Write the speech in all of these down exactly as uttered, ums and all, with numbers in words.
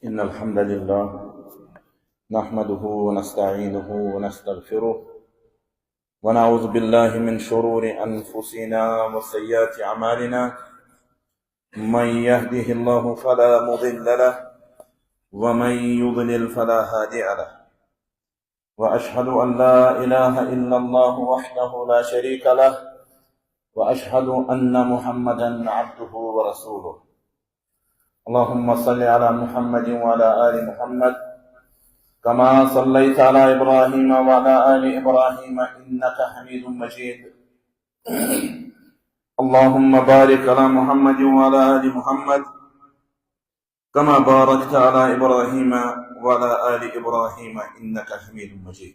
إن الحمد لله نحمده ونستعينه ونستغفره، ونعوذ بالله من شرور أنفسنا وسيئات أعمالنا. من يهده الله فلا مضل له، ومن يضلل فلا هادي له. وأشهد أن لا إله إلا الله وحده لا شريك له، وأشهد أن محمدا عبده ورسوله. اللهم صل على محمد وعلى آل محمد، كما صليت على إبراهيم وعلى آل إبراهيم إنك حميد مجيد. اللهم بارك على محمد وعلى آل محمد، كما باركت على إبراهيم وعلى آل إبراهيم إنك حميد مجيد.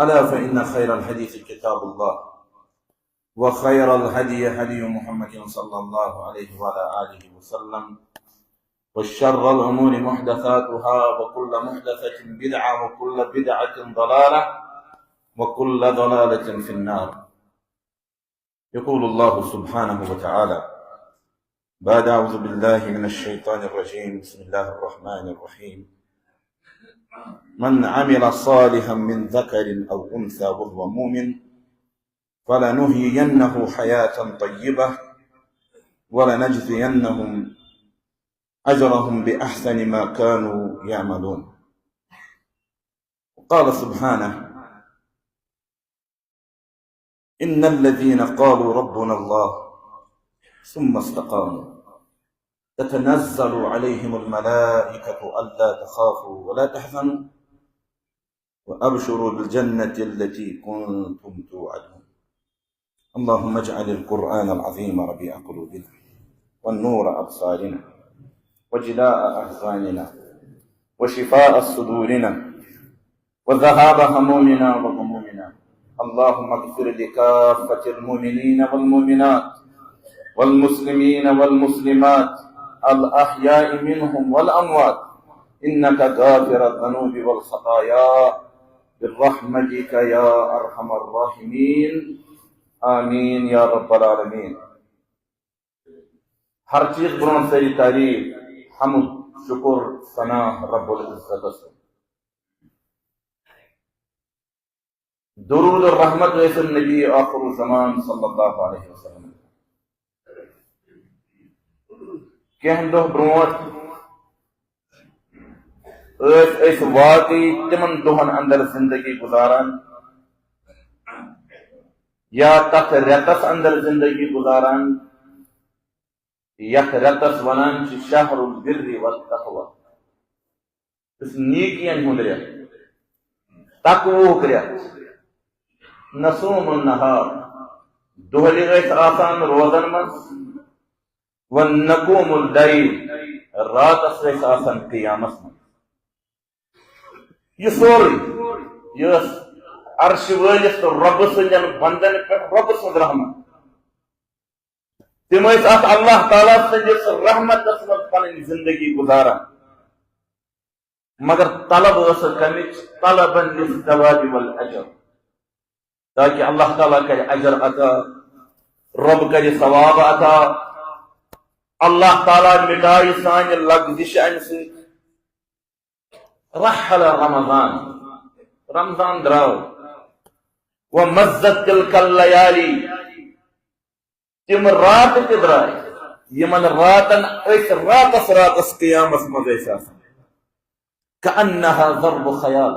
ألا فإن خير الحديث كتاب الله، وخير الهدي هدي محمد صلى الله عليه وعلى آله وسلم، وشر الأمور محدثاتها، وكل محدثة بدعة، وكل بدعة ضلالة، وكل ضلالة في النار. يقول الله سبحانه وتعالى بعد أعوذ بالله من الشيطان الرجيم، بسم الله الرحمن الرحيم: من عمل صالحا من ذكر أو أنثى وهو مؤمن فلنحيينه حياة طيبة ولنجزينهم أجرهم بأحسن ما كانوا يعملون. وقال سبحانه: إن الذين قالوا ربنا الله ثم استقاموا تتنزل عليهم الملائكة ألا تخافوا ولا تحزنوا وأبشروا بالجنة التي كنتم توعدون. اللهم اجعل القرآن العظيم ربيع قلوبنا ونور أبصارنا وجلاء أحزاننا وشفاء صدورنا وذهاب همومنا وغمومنا. اللهم اغفر لكافة المؤمنين والمؤمنات والمسلمين والمسلمات الأحياء منهم والأموات، إنك غافر الذنوب والخطايا برحمتك يا أرحم الراحمين. آمين يا رب العالمين. ہر چیز برونٛہہ سٲری تعریف، حمد، شکر، ثنا رب العزتس۔ درود و رحمت ٲسِن نبی آخر الزمان صلی اللہ علیہ وسلم۔ کینٛہہ دۄہ برونٛٹھ ٲسۍ أسۍ واقعی تِمن دۄہن اندر زندگی گزاران یا تتھ رٮ۪تس اندر زندگی گزاران، یتھ رٮ۪تس ونان چھِ شہر البر والتقوی، یُس نیکین ہُنٛد رٮ۪تھ، تقوہُک رٮ۪تھ۔ نصوم النہار، دۄہلہِ ٲسۍ آسان روزن منٛز، ونقوم اللیل، راتس ٲسۍ آسان قیامس منٛز۔ یہِ سورُے، یہِ ٲس عرشہِ وٲلِس تہٕ رۄبہٕ سٕنٛدٮ۪ن بندن پٮ۪ٹھ رۄبہٕ سٕنٛز رحمت۔ تِم ٲسۍ اتھ اللہ تعالیٰ سٕنٛدِس رحمتس منٛز پنٕنۍ زندگی گزاران، مگر طلب ٲسٕکھ کمِچ؟ طلبا للثواب والاجر، تاکہ اللہ تعالیٰ کرِ اجر عطا، رۄب کرِ ثواب عطا، اللہ تعالیٰ مٹایہِ سانہِ لغزشہِ امہِ سۭتۍ۔ رحل رمضان، رمضان درٛاو۔ ومضت تلك الليالي، تِم راتہٕ تہِ درٛاے، یِمن راتن أسۍ راتس راتس قیامس منٛز ٲسۍ آسان۔ كأنها ضرب خيال،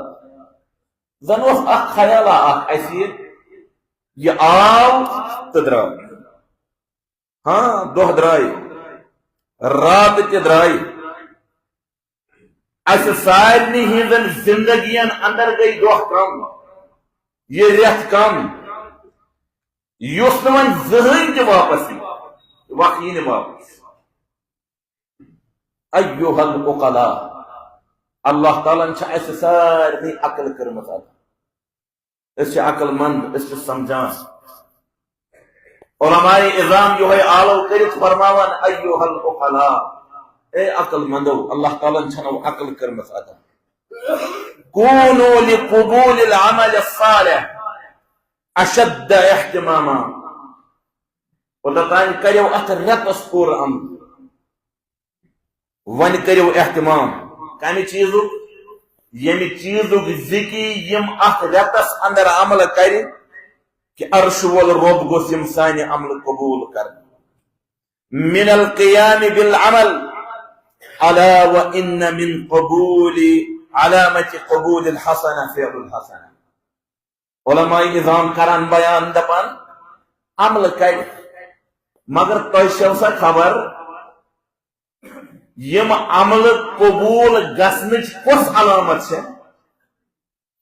زن اوس اکھ خیالا اکھ اسہِ یہِ، یہِ آو تہٕ درٛاو۔ ہاں، دۄہ درٛاے، راتہٕ تہِ درٛاے۔ اسہِ سارنٕے ہٕنٛزن زندگین اندر گٔے دۄہ کم، یہِ رٮ۪تھ کم، یُس نہٕ وۄنۍ زٕہٕنۍ تہِ واپس یی، وقت یی نہٕ واپس۔ أيها العقلاء، اللہ تعالیٰ ہن چھِ اسہِ سارنٕے عقل کٔرمٕژ عطا۔ أسۍ چھِ عقل مند، أسۍ چھِ سمجھان۔ علماء عظام یِہوٚے آلو کٔرِتھ فرماوان، أيها العقلاء، اے عقل مندو، اللہ تعالیٰ ہن چھنو عقل کٔرمٕژ عطا۔ كونوا لقبول العمل الصالح أشد اهتماما۔ اوٚتام کٔرِو اتھ رٮ۪تس پوٗرٕ عمل۔ وۄنۍ کٔرِو اہتمام۔ کمہِ چیٖزُک؟ ییٚمہِ چیٖزُک ذِکر یِم اتھ رٮ۪تس اندر عمل کرِ، کہِ عرشہِ وول رۄب گوٚژھ یِم سانہِ عملہٕ قبوٗل کرٕنۍ۔ من القيام بالعمل، الا وان من قبول، علامة قبول الحسنة فعل الحسنة۔ علماء عظام کران بیان، دپان، عملہٕ کرِ، مگر تۄہہِ چھو سا خبر، یِم عملہٕ قبوٗل گژھنٕچ کۄس علامت چھےٚ؟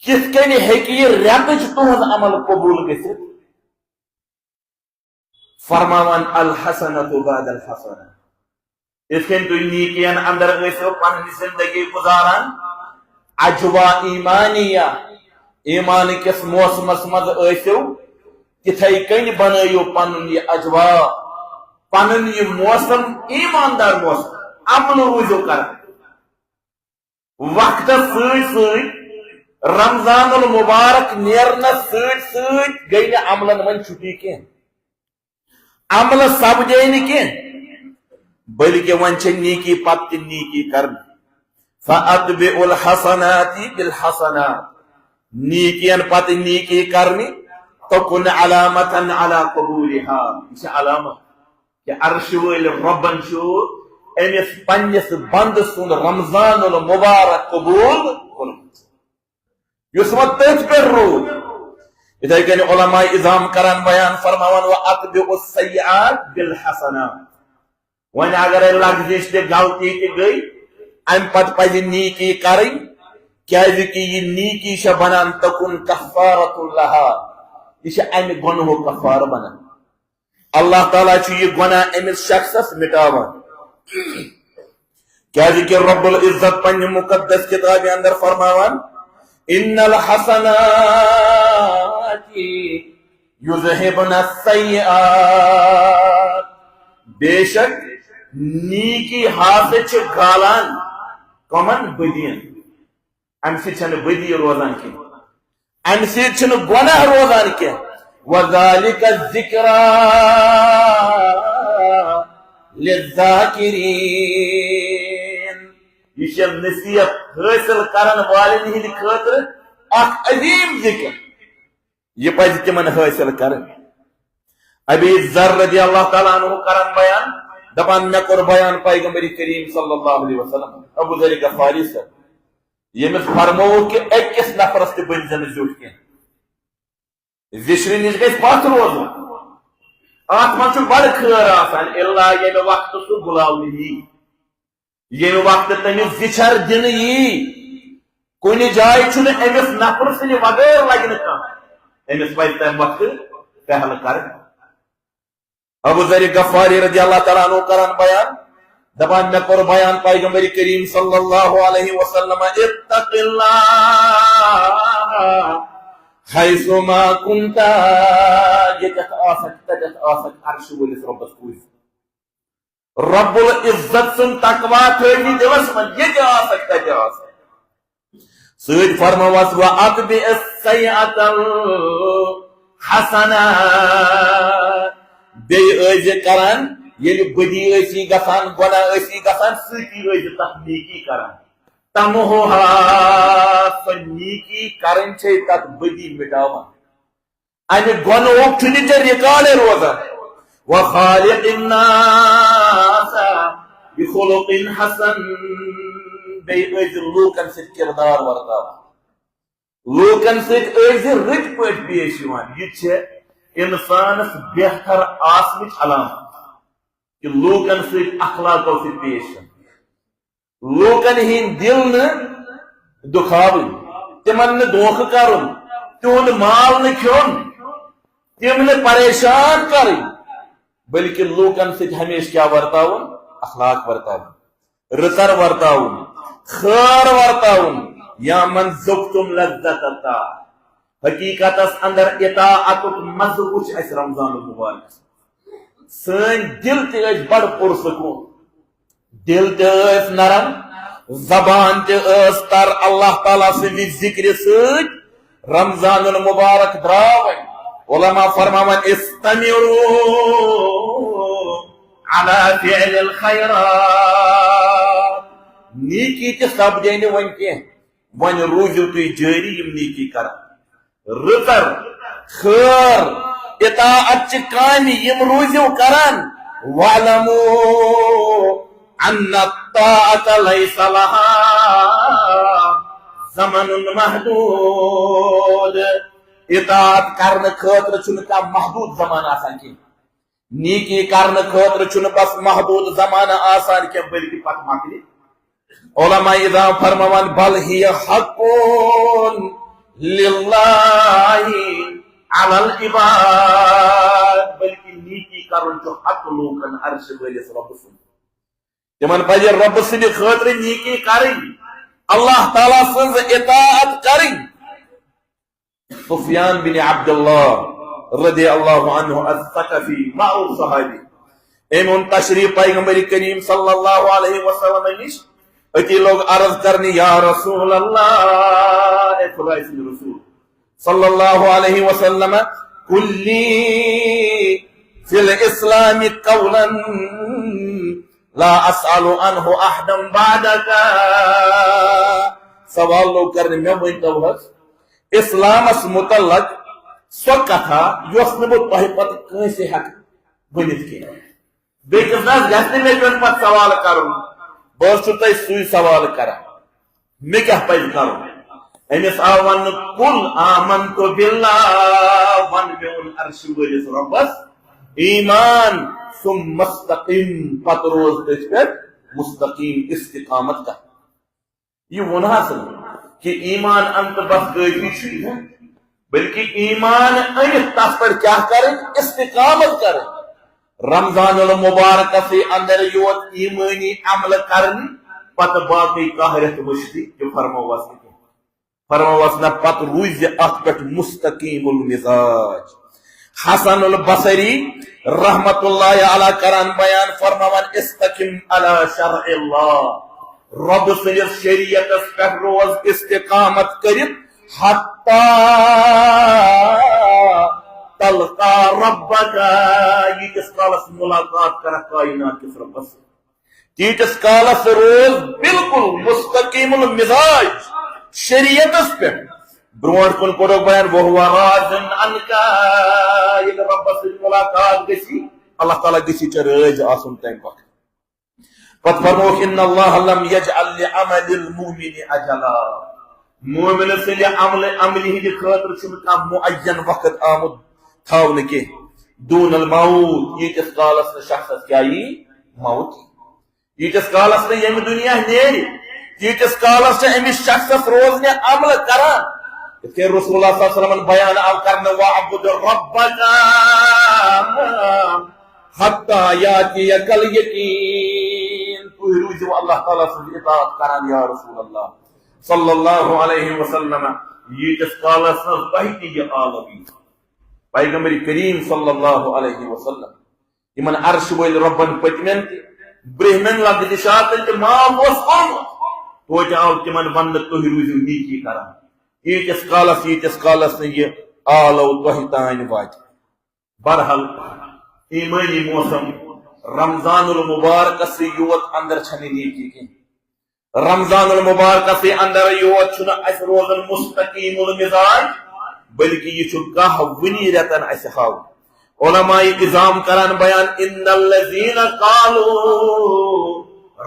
کِتھ کٔنۍ ہیٚکہِ یہِ رٮ۪تٕچ تُہنٛز عمل قبوٗل گٔژھِتھ؟ فرماوان، الحسنة بعد الحسنة۔ یِتھ کٔنۍ تُہۍ نیٖکِین اندر ٲسِو پنٕنۍ زندگی گُزاران، عجوا ایمانیہ، ایمان کِس موسمس منٛز ٲسِو، تِتھے کٔنۍ بنٲیِو پنُن یہِ عجوا، پنُن یہِ موسم ایماندار موسم، عملہٕ روٗزِو کران۔ وقتس سۭتۍ سۭتۍ، رمضان المبارک نیرنس سۭتۍ سۭتۍ گٔے نہٕ عملن وۄنۍ چھُٹی کینٛہہ، عملہٕ سپدے نہٕ کینٛہہ، بلکہِ وۄنۍ چھِ نیٖکی پتہٕ تہِ نیٖکی کرنہِ۔ فأتبع الحسنات بالحسنات، نیٖکین پتہٕ نیٖکی کرنہِ، تکن علامة على قبولها، یہِ چھِ علامت کہ عرشہِ وٲلۍ رۄبن چھُ أمِس پننِس بندٕ سُنٛد رمضان المبارک قبول کوٚرمُت، یُس وۄنۍ تٔتھۍ پٮ۪ٹھ روٗد۔ یِتھے کٔنۍ علماء عظام کران بیان، فرماوان، وأتبع السيئات بالحسنات۔ وۄنۍ اگرے لغزش تہِ غلطی تہِ گٔے، امہِ پتہٕ پزِ نیٖکی کرٕنۍ، کیازِ کہِ یہِ نیٖکی چھےٚ بنان تکن کفارة لها، یہِ چھِ امہِ گۄنہُک کفارٕ بنان۔ اللہ تعالیٰ چھُ یہِ گۄناہ أمِس شخصس مٹاوان۔ کیازِ کہِ رب العزت پننہِ مقدس کتابہِ اندر فرماوان، ان الحسنات یذهبن السیئات، بے شک نیکی ہسا چھِ گالان کمن؟ بدین۔ امہِ سۭتۍ چھنہٕ بدی روزان کینٛہہ، امہِ سۭتۍ چھُنہٕ گۄناہ روزان کینٛہہ۔ وذلک ذکری للذاکرین، یہِ چھےٚ نصیحت حٲصِل کرن والٮ۪ن ہٕنٛدِ خٲطرٕ اکھ عظیٖم ذکر، یہِ پزِ تِمن حٲصِل کرٕنۍ۔ ابی ذر رضی اللہ تعالیٰ عنہ کران بیان، دپان، مےٚ کوٚر بیان پیغمبر کریم صلی اللہ علیہ وسلم، ابو ذر غفاری صٲب، ییٚمِس فرمووُکھ کہِ أکِس نفرس تہِ بٔنۍ زِ نہٕ زیُٹھ کینٛہہ۔ ذِکرِ نِش گژھِ پتھ روزُن۔ اتھ منٛز چھُ بڑٕ خٲر آسان، الا ییٚمہِ وقتہٕ سُہ بُلاونہٕ یی۔ ییٚمہِ وقتہٕ تٔمِس ذِکر دِنہٕ یی، کُنہِ جایہِ چھُنہٕ أمِس نفرٕ سٕنٛدِ وغٲر لگہِ نہٕ کانٛہہ۔ أمِس پزِ تمہِ وقتہٕ پہل کرٕنۍ۔ ابو ذر غفاری رضی اللہ تعالیٰ عنہ کران بیان، دپان، مےٚ کوٚر بیان پیغمبر کریم صلی اللہ علیہ وسلم، اتق اللہ حیث ما کنت، ییٚتٮ۪تھ آسکھ، تتٮ۪تھ آسکھ، عرشہِ وٲلِس رۄبس پوٗزِ۔ رب العزت سُنٛد تقوی تھٲوِو دِلس منٛز، ییٚتہِ آسکھ، تتہِ آسکھ۔ سۭتۍ فرمٲوس، وَأَتْبِعِ السَّيِّئَةَ الْحَسَنَةَ۔ بیٚیہِ ٲسۍ زِ کران، ییٚلہِ بدی ٲسی گژھان، گۄناہ ٲسی گژھان، سۭتی ٲسۍ زِ تَتھ نیکی کران۔ تَمْحُهَا، سۄ نیکی کرٕنۍ چھے تَتھ بدی مٹاوان۔ اَمہِ گۄنہُک چھُنہٕ ژےٚ ریکارڈے روزان۔ وَخَالِقِ النَّاسَ بِخُلُقٍ حَسَنٍ۔ بیٚیہِ ٲسۍ زِ لوٗکن سۭتۍ کردار ورتاوان۔ لوٗکن سۭتۍ ٲسۍ زِ رٕتۍ پٲٹھۍ پیش یِوان۔ یہِ چھِ اِنسانس بہتر آسنٕچ علامت، کہِ لوٗکن سۭتۍ اخلاقو سۭتۍ پیش یُن۔ لوٗکن ہٕنٛدۍ دِل نہٕ دُکھاوٕنۍ، تِمن نہٕ دھوکہٕ کرُن، تِہُنٛد مال نہٕ کھیوٚن، تِم نہٕ پریشان کرٕنۍ، بلکہِ لوٗکن سۭتۍ ہمیشہِ کیٛاہ ورتاوُن؟ اخلاق ورتاوُن، رٕژر ورتاوُن، خٲر ورتاوُن۔ یا من ذقتم لذت الطاعة، حقیقتس اندر اطاعتُک مزٕ وُچھ اسہِ رمضان المبارکس۔ سٲنۍ دِل تہِ ٲسۍ بڑٕ پُرسکوٗن، دِل تہِ ٲسۍ نرم، زبان تہِ ٲس تر اللہ تعالیٰ سٕنٛدِ ذِکرِ سۭتۍ۔ رمضان المبارک درٛاو وۄنۍ۔ علماء فرماوان، استمروا على فعل الخيرات۔ نیکی تہِ سپدے نہٕ وۄنۍ کینٛہہ، وۄنۍ روٗزِو تُہۍ جٲری یِم نیکی کران۔ رٕژر، خٲر، اطاعت چہِ کامہِ یِم روٗزِو کران۔ واعلموا ان الطاعة ليس لها زمن محدود۔ اطاعت کرنہٕ خٲطرٕ چھُنہٕ کانٛہہ محدوٗد زمانہٕ آسان کینٛہہ۔ نیکی کرنہٕ خٲطرٕ چھُنہٕ بس محدوٗد زمانہٕ آسان کینٛہہ، بلکہِ پتہٕ مۄکلہِ۔ علماء اِزام فرماوان، بل هي حق لله على العباد، بلکہِ نیکی کرُن چھُ حق لوٗکن عرشہِ وٲلِس رۄبہٕ سُنٛد۔ تِمن پزِ رۄبہٕ سٕنٛدِ خٲطرٕ نیکی کرٕنۍ، اللہ تعالیٰ سٕنٛز اطاعت کرٕنۍ۔ سفیان بن عبداللہ رضی اللہ عنہ الثقفی، معروف صحابی، أمۍ اوٚن تشریف پیغمبر کریم صلی اللہ علیہ وسلم نِش۔ أتی لوگ عرض کرنہِ، یا رسول اللہ، اے خدائے سٕنٛدۍ رسول صلی اللہ علیہ وسلم، قل لي في الإسلام قولا لا أسأل عنه أحدا بعدك۔ سوال لوگ کرنہِ، مےٚ ؤنۍ تو حظ، اسلامس متعلق سۄ کتھا یۄس نہٕ بہٕ تۄہہِ پتہٕ کٲنٛسہِ ہٮ۪کہٕ ؤنِتھ کینٛہہ۔ بیٚکِس نہ حظ گژھِ نہٕ مےٚ پیوٚن پتہٕ سوال کرُن، بہٕ حظ چھُس تۄہہِ سُے سوال کران، مےٚ کیٛاہ پزِ کرُن؟ أمِس آو وننہٕ، قل آمنت باللہ، ون میون عرشہِ وٲلِس رۄبس ایمان، ثم استقم، پتہٕ روز تٔتھۍ پٮ۪ٹھ مستقیم، استقامت کران۔ یہِ ووٚن حظ نہٕ کہِ ایمان اَنہٕ تہٕ بس کٲفی چھُ یہِ، بلکہِ ایمان أنِتھ تَتھ پٮ۪ٹھ کیٛاہ کَرٕنۍ؟ استقامت کَرٕنۍ۔ رمضان المبارکسٕے اندر یوت ایمٲنی عملہٕ کَرنہِ، پتہٕ باقٕے کاہ رٮ۪تھ مٔشتٕے تہِ فرمووس نہٕ کینٛہہ۔ فرمووس نہ، پتہٕ روٗزِ اَتھ پٮ۪ٹھ مستقیم المزاج۔ حسن البصری رحمت اللہ علیہ کران بیان فرماوان، استقم علی شرع اللہ، رب سٕنٛدِس شریعتس پٮ۪ٹھ روز استقامت کٔرِتھ، حتی تلقا ربک، ییٖتِس کالس ملاقات کرکھ کائنات کِس ربس سۭتۍ۔ تیٖتِس کالس روز بالکل مستقیم المزاج شریعتس پٮ۪ٹھ۔ برونٛٹھ کُن کوٚرُکھ بیان، وَهُوَ رَاضٍ عَنْكَ، ییٚلہِ رۄبس سۭتۍ مُلاقات گژھِ، اللہ تعالیٰ گژھِ ژےٚ رٲضۍ آسُن تمہِ وقتہٕ۔ پتہٕ فرمووُکھ، إِنَّ اللَّهَ لَمْ يَجْعَلْ لِعَمَلِ الْمُؤْمِنِ أَجَلًا، مومنہٕ سٕنٛدِ عملہِ، عملہِ ہٕنٛدِ خٲطرٕ چھُنہٕ کانٛہہ معین وقت آمُت تھاونہٕ کینٛہہ۔ دون الموت، ییٖتِس کالس نہٕ شخصس کیٛاہ یی؟ موت یی۔ ییٖتِس کالس نہٕ ییٚمہِ دُنیا نیرِ، تیٖتِس کالس چھِ أمِس شخصس روزنہِ عملہٕ کران۔ یِتھ کٔنۍ رسول اللہ صلی اللہ علیہ وسلمن بیان آو کرنہٕ، وَاعْبُدْ رَبَّكَ حَتَّى يَأْتِيَكَ الْيَقِينُ، تُہۍ روٗزِو اللہ تعالیٰ سٕنٛز اطاعت کران یا رسول اللہ صلی اللہ علیہ وسلم، ییٖتِس کالس نہٕ تۄہہِ تہِ یہِ عالم یی۔ پیغمبر کریم صلی اللہ علیہ وسلم یِمن عرش وٲلۍ رۄبن پٔتمٮ۪ن تہِ، برٛہمٮ۪ن لغزشاتن تہِ معاف اوس کوٚرمُت، توتہِ آو تِمن وننہٕ، تُہۍ روٗزِو نیکی کران، ییٖتِس کالس، ییٖتِس کالس نہٕ یہِ آلو تۄہہِ تانۍ واتہِ۔ بہرحال، ایمٲنی موسم رمضان المبارکسٕے یوت اندر چھنہٕ نیکی کینٛہہ۔ رمضان المبارکسٕے اندر یوت چھُنہٕ اسہِ روزان مستقیم المزاج، بلکہِ یہِ چھُ کاہ وُنی رٮ۪تن اسہِ ہاوُن۔ علماء عظام کران بیان، ان الذین قالوا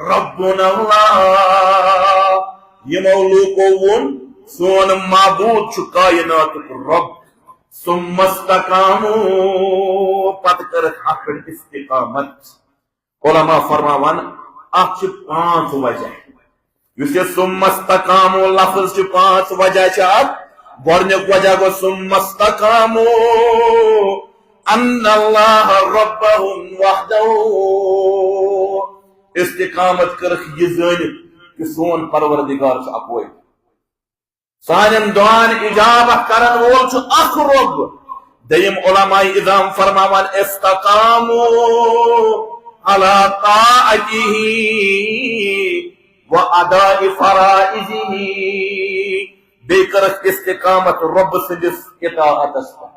ربنا اللہ، یِمو لوٗکو ووٚن، سون معبوٗد چھُ کائناتُک رب، ثم استقاموا، پتہٕ کٔرٕکھ اتھ پٮ۪ٹھ استقامت۔ علماء فرماوان، اتھ چھِ پانٛژھ وجہ۔ یُس یہِ ثم استقاموا لفظ چھِ، پانٛژھ وجہ چھِ اتھ۔ گۄڈٕنیُک وجہ گوٚو، ثم استقاموا ان اللہ ربهم وحدہ۔ استقامت کٔرٕکھ یہِ زٲنِتھ کہِ سون پروردگار چھُ اکوے۔ سانٮ۪ن دُعاہن اجابت کرن وول چھُ اکھ رۄب۔ دوٚیِم، علماء عظام فرماوان، استقاموا علی طاعتہ و اداء فرائضہ۔ بیٚیہِ کٔرٕکھ استقامت رۄب سٕنٛدِس اطاعتس پٮ۪ٹھ۔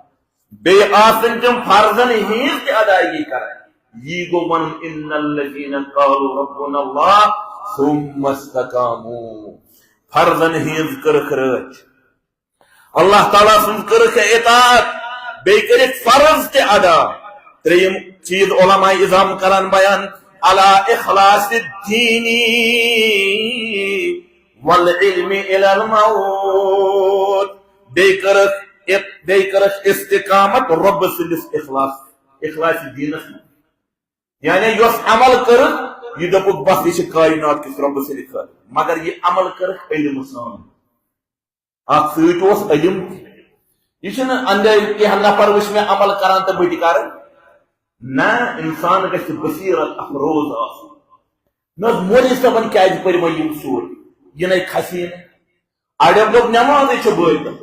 بیٚیہِ آسن تِم فرضن ہٕنٛز تہِ ادائیگی کران۔ یی گوٚو ونُن، ان الذین قالوا ربنا اللہ ثم استقاموا۔ فرضن ہٕنٛز کٔرٕکھ رٲچھ۔ اللہ تعالیٰ سٕنٛز کٔرٕکھ اطاعت، بیٚیہِ کٔرِکھ فرض تہِ ادا۔ ترٛیٚیِم چیٖز علماء عظام کران بیان، علی اخلاص الدین والعلم الی الموت۔ بیٚیہِ کٔرٕکھ، بیٚیہِ کٔرٕکھ استقامت رۄب سٕنٛدِس اخلاص، اخلاص دیٖنس منٛز۔ یعنی یۄس عمل کٔرٕکھ، یہِ دوٚپُکھ، بس، یہِ چھِ کائنات کِس رۄب سٕنٛدِ خٲطرٕ، مگر یہِ عمل کٔرٕکھ علمہٕ سان۔ اتھ سۭتۍ اوس علم تہِ۔ یہِ چھُنہٕ اندے کینٛہہ نفر وٕچھ مےٚ عمل کران تہٕ بہٕ تہِ کرٕ۔ نہ، انسان گژھِ بصیرت افروز آسُن۔ نہ حظ، مولوی صٲبن کیازِ پٔرۍ وۄنۍ یِم سورٕ؟ یہِ نے کھسی نہٕ۔ اڑیو دوٚپ نمازٕے چھُ بٲطل۔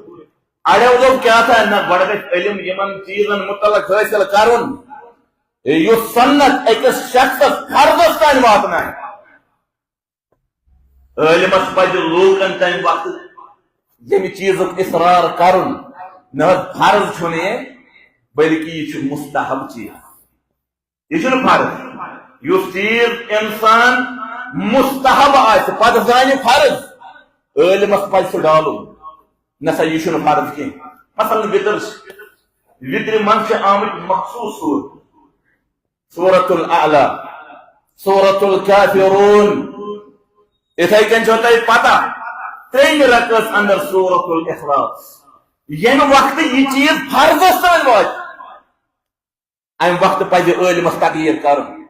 اڑیو دوٚپ کیٛاہ تھا، نہ، گۄڈٕ گژھِ علم یِمن چیٖزن متعلق حٲصِل کرُن، یُس سنت أکِس شخصس فرضس تام واتنایہِ۔ عٲلمس پزِ لوٗکن تمہِ وقتہٕ ییٚمہِ چیٖزُک اصرار کرُن، نہ حظ فرض چھُنہٕ یہِ، بلکہِ یہِ چھُ مستحب چیٖز۔ یہِ چھُنہٕ فرض۔ یُس چیٖز انسان مستحب آسہِ، پتہٕ زانہِ فرض، عٲلمس پزِ سُہ ڈالُن۔ نہ سا، یہِ چھُنہٕ فرض کینٛہہ۔ مثلاً وِتر چھِ، وِترِ منٛز چھِ آمٕتۍ مخصوٗص سورٕ۔ سورة الاعلى، سورة الكافرون۔ اِتھَے کٔنۍ چھو تۄہہِ پتہ، ترٛیٚیِمہِ رکعژ اندر سورة الاخلاص۔ ییٚمہِ وقتہٕ یہِ چیٖز فرضس تام واتہِ، امہِ وقتہٕ پزِ عٲلمس تقریر کرُن،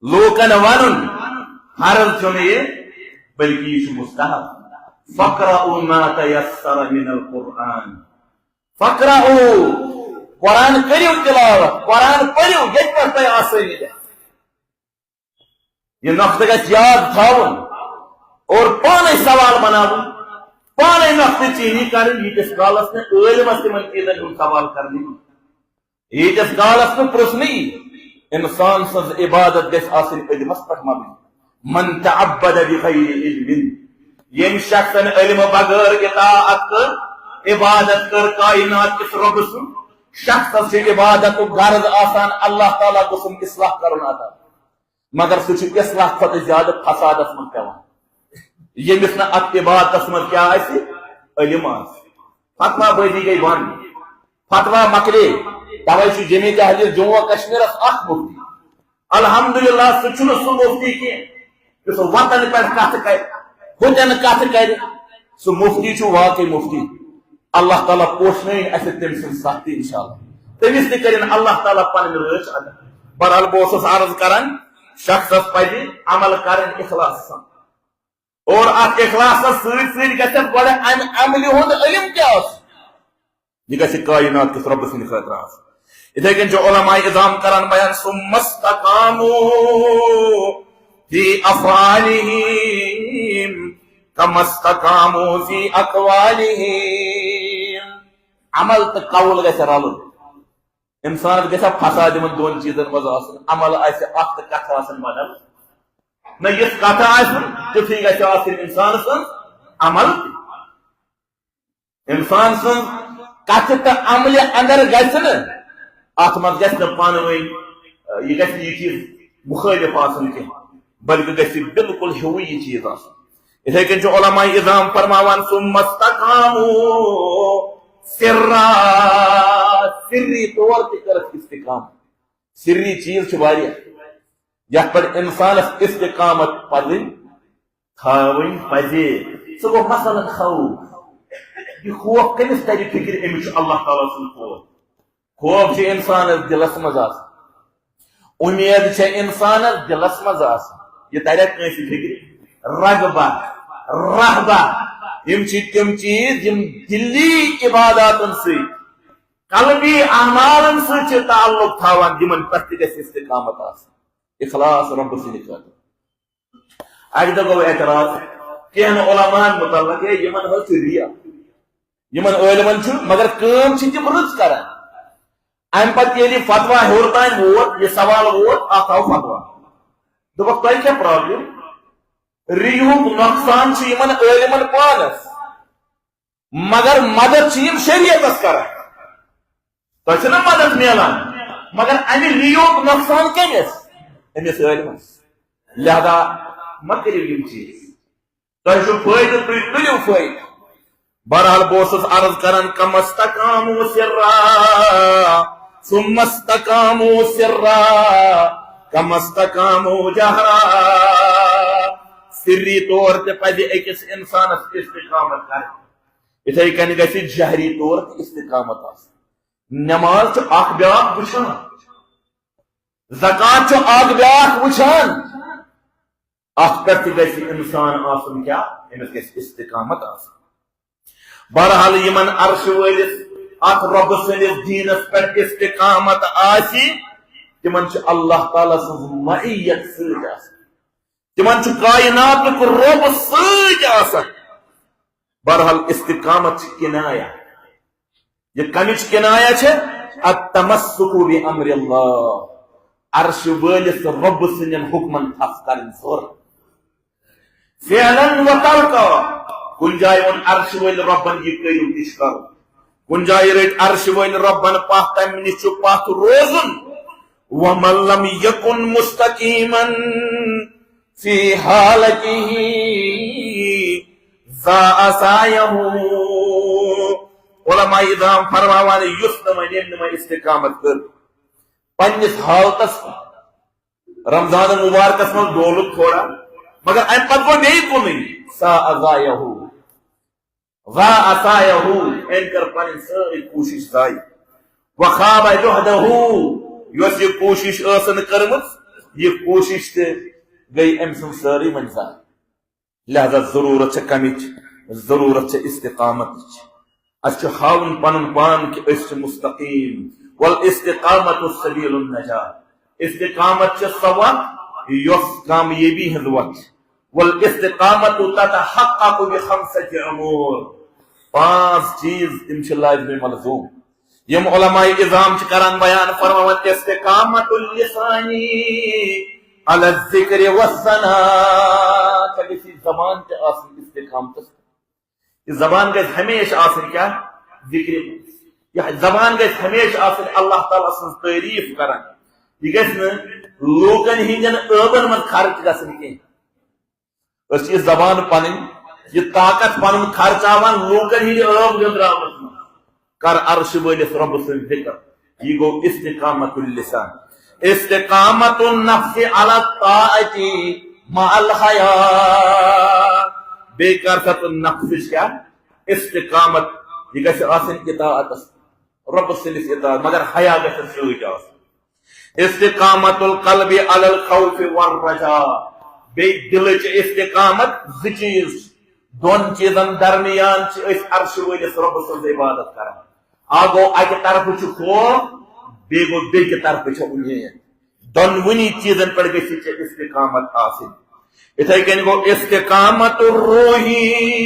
لوٗکن ونُن، فرض چھُنہٕ یہِ، بلکہِ یہِ چھُ مستحب۔ فاقرؤوا ما تيسر من القرآن۔ فاقرؤوا، قرآن کٔرِو تلاوت، قرآن پٔرِو ییٚتہِ پٮ۪ٹھ تۄہہِ آسٲنی گژھِ۔ یہِ نۄقطہٕ گژھِ یاد تھاوُن اور پانے سوال بناوُن، پانے نۄقطہٕ چینی کرٕنۍ، ییٖتِس کالس نہٕ عٲلمس تِمن چیٖزن ہُنٛد سوال کرنہٕ یی۔ ییٖتِس کالس نہٕ پرژھنہٕ یی، انسان سٕنٛز عبادت گژھِ آسٕنۍ علمس پٮ۪ٹھ مبنی۔ من تعبد بغیر علم، ییٚمہِ شخصن علمہٕ بغٲر اطاعت کٔر، عبادت کٔر کائنات کِس رۄبہٕ سٕنٛز، شخصس چھِ عبادتُک غرض آسان اللہ تعالیٰ گوٚژھُم اصلاح کرُن عطا، مگر سُہ چھُ اصلاح کھۄتہٕ زیادٕ فسادس منٛز پٮ۪وان، ییٚمِس نہٕ اتھ عبادتس منٛز کیٛاہ آسہِ، علم آسہِ۔ فتویٰ بٲزی گٔے بنٛد، فتویٰ مۄکلے۔ توے چھُ جمعیت تحریر جموں و کشمیرس اکھ مفتی۔ الحمدللہ، سُہ چھُنہٕ سُہ مفتی کینٛہہ یُس وطن پٮ۪ٹھ کتھ کرِ، ہُتٮ۪ن کتھ کرِ۔ سُہ مفتی چھُ واقعی مفتی۔ اللہ تعالیٰ پوشنٲیِن اسہِ تٔمۍ سٕنٛز سختی انشاءاللہ۔ تٔمِس تہِ کٔرِن اللہ تعالیٰ پنٕنۍ رٲچھ ادا۔ بہرحال، بہٕ اوسُس عرض کران، شخصس پزِ عمل کرٕنۍ اخلاص سان۔ اور اتھ اخلاصس سۭتۍ سۭتۍ گژھِ اَتھ گۄڈٕ امہِ عملہِ ہُنٛد علم تہِ آسُن۔ یہِ گژھِ کائنات کِس رۄبہٕ سٕنٛدِ خٲطرٕ آسُن۔ یِتھے کٔنۍ چھُ علماء عظام کران بیان، ثم استقاموا فی افعالہم کما استقاموا فی اقوالہم۔ عمل تہٕ قول گژھِ رلُن۔ انسانس گژھِ فساد یِمن دۄن چیٖزن منٛز آسُن، عمل آسہِ اکھ تہٕ کتھ آسن بدل۔ نہ، یِژھ کتھ آسہِ، تیُتھُے گژھِ آسٕنۍ انسان سٕنٛز عمل تہِ۔ انسان سٕنٛز کتھِ تہٕ عملہِ اندر گژھِ نہٕ، اتھ منٛز گژھِ نہٕ پانہٕ ؤنۍ، یہِ گژھِ نہٕ یہِ چیٖز مُخٲلف آسُن کینٛہہ، بلکہِ گژھِ بالکل ہیوٗ یہِ چیٖز آسُن۔ یِتھے کٔنۍ چھُ علماء عظام فرماوان، ثم استقاموا سرا، سری طور تہِ کٔرٕکھ استقامت۔ سری چیٖز چھِ واریاہ، یتھ پٮ۪ٹھ انسانس استقامت پزٕنۍ تھاوٕنۍ پزِ۔ سُہ گوٚو مثلاً خوف۔ یہِ خوف کٔمِس ترِ فکرِ؟ أمِس چھُ اللہ تعالیٰ سُنٛد خوف۔ خوف چھُ انسانس دِلس منٛز آسان، اُمید چھےٚ انسانس دِلس منٛز آسان۔ یہِ ترِ کٲنٛسہِ فکرِ؟ رغبہ، رہبہ، یِم چھِ تِم چیٖز یِم دِلی عباداتن سۭتۍ، قلبی اعمالن سۭتۍ چھِ تعلق تھاوان، یِمن پٮ۪ٹھ تہِ گژھِ استقامت آسٕنۍ، اخلاص رۄبہٕ سٕنٛدِ خٲطرٕ۔ اکہِ دۄہ گوٚو اعتراض کینٛہن علماءن متعلق، ہے، یِمن حظ چھُ ریا، یِمن عٲلمن چھُ، مگر کٲم چھِ تِم رٕژ کران۔ امہِ پتہٕ ییٚلہِ یہِ فتویٰ ہیوٚر تام ووت، یہِ سوال ووت، اتھ آو فتویٰ۔ دوٚپکھ، تۄہہِ کیٛاہ problem؟ ریُہُک نۄقصان چھُ یِمن عٲلمن پانس، مگر مدد چھِ یِم شریعتس کران۔ تۄہہِ چھُنہ مدد میلان؟ مگر امہِ ریُک نۄقصان کٔمِس؟ أمِس عٲلمس۔ لہذا مہ کٔرِو یِم چیٖز۔ تۄہہِ چھُو فٲیدٕ، تُہۍ تُلِو فٲیدٕ۔ بہرحال، بہٕ اوسُس عرض کران، کما استقاموا سرا، ثم استقاموا سرا، کما استقاموا جہرا۔ سری طور تہِ پزِ أکِس انسانس استقامت کرٕنۍ، یِتھے کٔنۍ گژھِ جہری طور تہِ استقامت آسٕنۍ۔ نماز چھُ اکھ بیاکھ وٕچھان، زکوٰۃ چھُ اکھ بیاکھ وٕچھان۔ اتھ پٮ۪ٹھ تہِ گژھِ انسان آسُن کیٛاہ؟ أمِس گژھِ استقامت آسٕنۍ۔ بہرحال، یِمن عرشہِ وٲلِس، اتھ رۄبہٕ سٕنٛدِس دیٖنس پٮ۪ٹھ استقامت آسہِ، تِمن چھُ اللہ تعالیٰ سٕنٛز معیت سۭتۍ آسان، تِمن چھُ کائناتُک رۄب سۭتۍ آسان۔ بہرحال، استقامت چھِ کنایہ۔ یہِ کمِچ کنایہ چھِ؟ التمسک بامر اللہ، عرشہِ وٲلِس رۄبہٕ سٕنٛدٮ۪ن حُکمن تھپھ کرٕنۍ زور۔ فعلاً و ترکاً، کُنہِ جایہِ ووٚن عرشہِ وٲلۍ رۄبن، یہِ کٔرِو، تہِ چھُ کرُن۔ کُنہِ جایہِ رٔٹۍ عرشہِ وٲلۍ رۄبن پتھ، تمہِ نِش چھُ پتھ روزُن۔ ومن لم یکن مستقیما فی حالتہ ضاع سعیہ۔ علماء عظام فرماوان، یُس نہٕ وۄنۍ، ییٚمۍ نہٕ وۄنۍ استقامت کٔر پننِس حالتس، رمضان مبارکس منٛز ڈولُک تھوڑا، مگر امہِ پتہٕ گوٚو بیٚیہِ کُنُے، سعی سعیہ، ضاع سعیہ، أمۍ کٔر پنٕنۍ سٲرٕے کوٗشش ضایع۔ وخاب جہدہ، یۄس یہِ کوٗشش ٲسن کٔرمٕژ، یہِ کوٗشش تہِ گٔے أمۍ سٕنٛز سٲرٕے وۄنۍ ضایع۔ لہذا ضرورت چھےٚ کمِچ؟ ضرورت چھےٚ استقامتٕچ۔ اسہِ چھُ ہاوُن پنُن پان کہِ أسۍ چھِ مستقیم۔ والاستقامت سبیل النجاة۔ استقامت چھِ سۄ وتھ یۄس کامیٲبی ہٕنٛز وتھ چھِ۔ والاستقامت تتحقق بخمسة امور۔ پانٛژھ چیٖز، تِم چھِ لازمِ ملزوم۔ یِم علماء عظام چھِ کران بیان، فرماوان، استقامت اللسان علی الذکر والثناء۔ ژےٚ گژھی زبان تہِ آسٕنۍ استقامتس۔ یہِ زبان گژھِ ہمیشہِ آسٕنۍ کیٛاہ؟ ذکرِ منٛز۔ یہِ زبان گژھِ ہمیشہِ آسٕنۍ اللہ تعالیٰ سٕنٛز تعریٖف کران۔ یہِ گژھِ نہٕ لوٗکن ہٕنٛدٮ۪ن عٲبن منٛز خرٕچ گژھٕنۍ کینٛہہ۔ أسۍ چھِ یہِ زبان پنٕنۍ، یہِ طاقت پنُن خرچاوان لوٗکن ہٕنٛدِ عٲب گٔنٛزراونس منٛز۔ کر عرشہِ وٲلِس رۄبہٕ سُنٛد ذکر۔ یہِ گوٚو استقامت اللسان۔ استقامت النفس علی الطاعة مع الحیاء۔ بیٚیہِ کر سا ژٕ نفسٕچ کیٛاہ؟ استقامت۔ یہِ گژھِ آسٕنۍ اطاعتس، رۄبہٕ سٕنٛدِس اطاعت، مگر حیا گژھِ سۭتۍ آسُن۔ استقامت القلب علی الخوف والرجاء۔ بیٚیہِ دِلٕچ استقامت، زٕ چیٖز چھِ۔ دۄن چیٖزن درمیان چھِ أسۍ عرشہِ وٲلِس رۄبہٕ سٕنٛز عبادت کران۔ اکھ گوٚو اکہِ طرفہٕ چھُ خوف، بیٚیہِ گوٚو بیٚکہِ طرفہٕ چھےٚ اُمید۔ دۄنوٕنی چیٖزن پٮ۪ٹھ گژھِ ژےٚ استقامت آسٕنۍ۔ یِتھے کٔنۍ گوٚو استقامت الروحی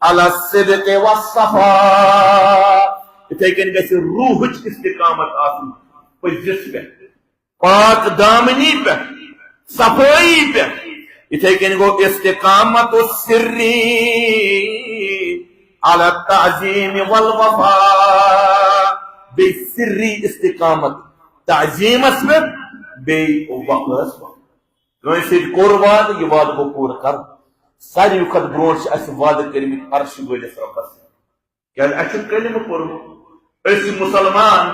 علی الصدق والصفاء۔ یِتھے کٔنۍ گژھِ روحٕچ استقامت آسٕنۍ، پٔزِس پٮ۪ٹھ، پاک دامنی پٮ۪ٹھ، صفٲیی پٮ۪ٹھ۔ یِتھے کٔنۍ گوٚو استقامت السری علی التعظیم والوفاء۔ بیٚیہِ سری استقامت تعظیمس پٮ۪ٹھ، بیٚیہِ وفاہس پٮ۪ٹھ۔ کٲنٛسہِ سۭتۍ کوٚر وعدٕ، یہِ وعدٕ گوٚو پوٗرٕ کرُن۔ ساروی کھۄتہٕ برونٛٹھ چھِ اَسہِ وعدٕ کٔرمٕتۍ عرشہِ وٲلِس رۄبس سۭتۍ۔ کیٛازِ اَسہِ چھُ کلمہٕ پوٚرمُت، أسۍ چھِ مُسلمان،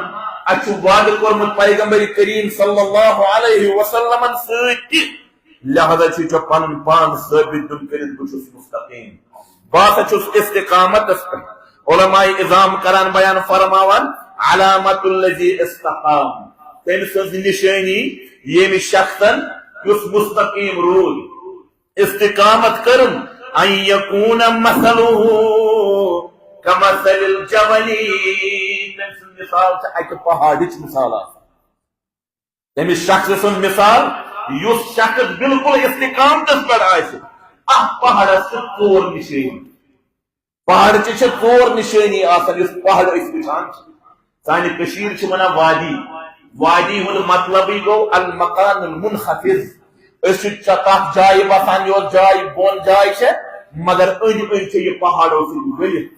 اَسہِ چھُ وعدٕ کوٚرمُت پیغمبر کریم صلی اللہ علیہ وسلمن سۭتۍ تہِ، لہذا چھُ ژےٚ پنُن پان ثٲبت دیُن کٔرِتھ، بہٕ چھُس مستقیم، بہٕ ہسا چھُس استقامتس پٮ۪ٹھ۔ علماء عظام کران بیان، فرماوان، علامت الذی استقام، تٔمۍ سٕنٛز نشٲنی، ییٚمہِ شخصن یُس مستقیم روٗد، استقامت کٔرٕن، ان یکون مثلہ کمثل الجبل، تٔمۍ سٕنٛز مثال چھِ اکہِ پہاڑٕچ مثال آسان۔ تٔمِس شخص سٕنٛز مثال، یُس شخص بالکل استقامتس پٮ۪ٹھ آسہِ، اتھ پہاڑس چھِ ژور نشٲنی۔ پہاڑ چہِ چھِ ژور نشٲنی آسان، یُس پہاڑ أسۍ وٕچھان چھِ۔ سانہِ کٔشیٖرِ چھِ ونان وادی۔ وادی ہُنٛد مطلبٕے گوٚو المکان المنخفض۔ أسۍ چھِ چ-، تتھ جایہِ بسان، یۄس جاے بۄن جاے چھےٚ، مگر أنٛدۍ أنٛدۍ چھِ یہِ پہاڑو سۭتۍ ؤلِتھ۔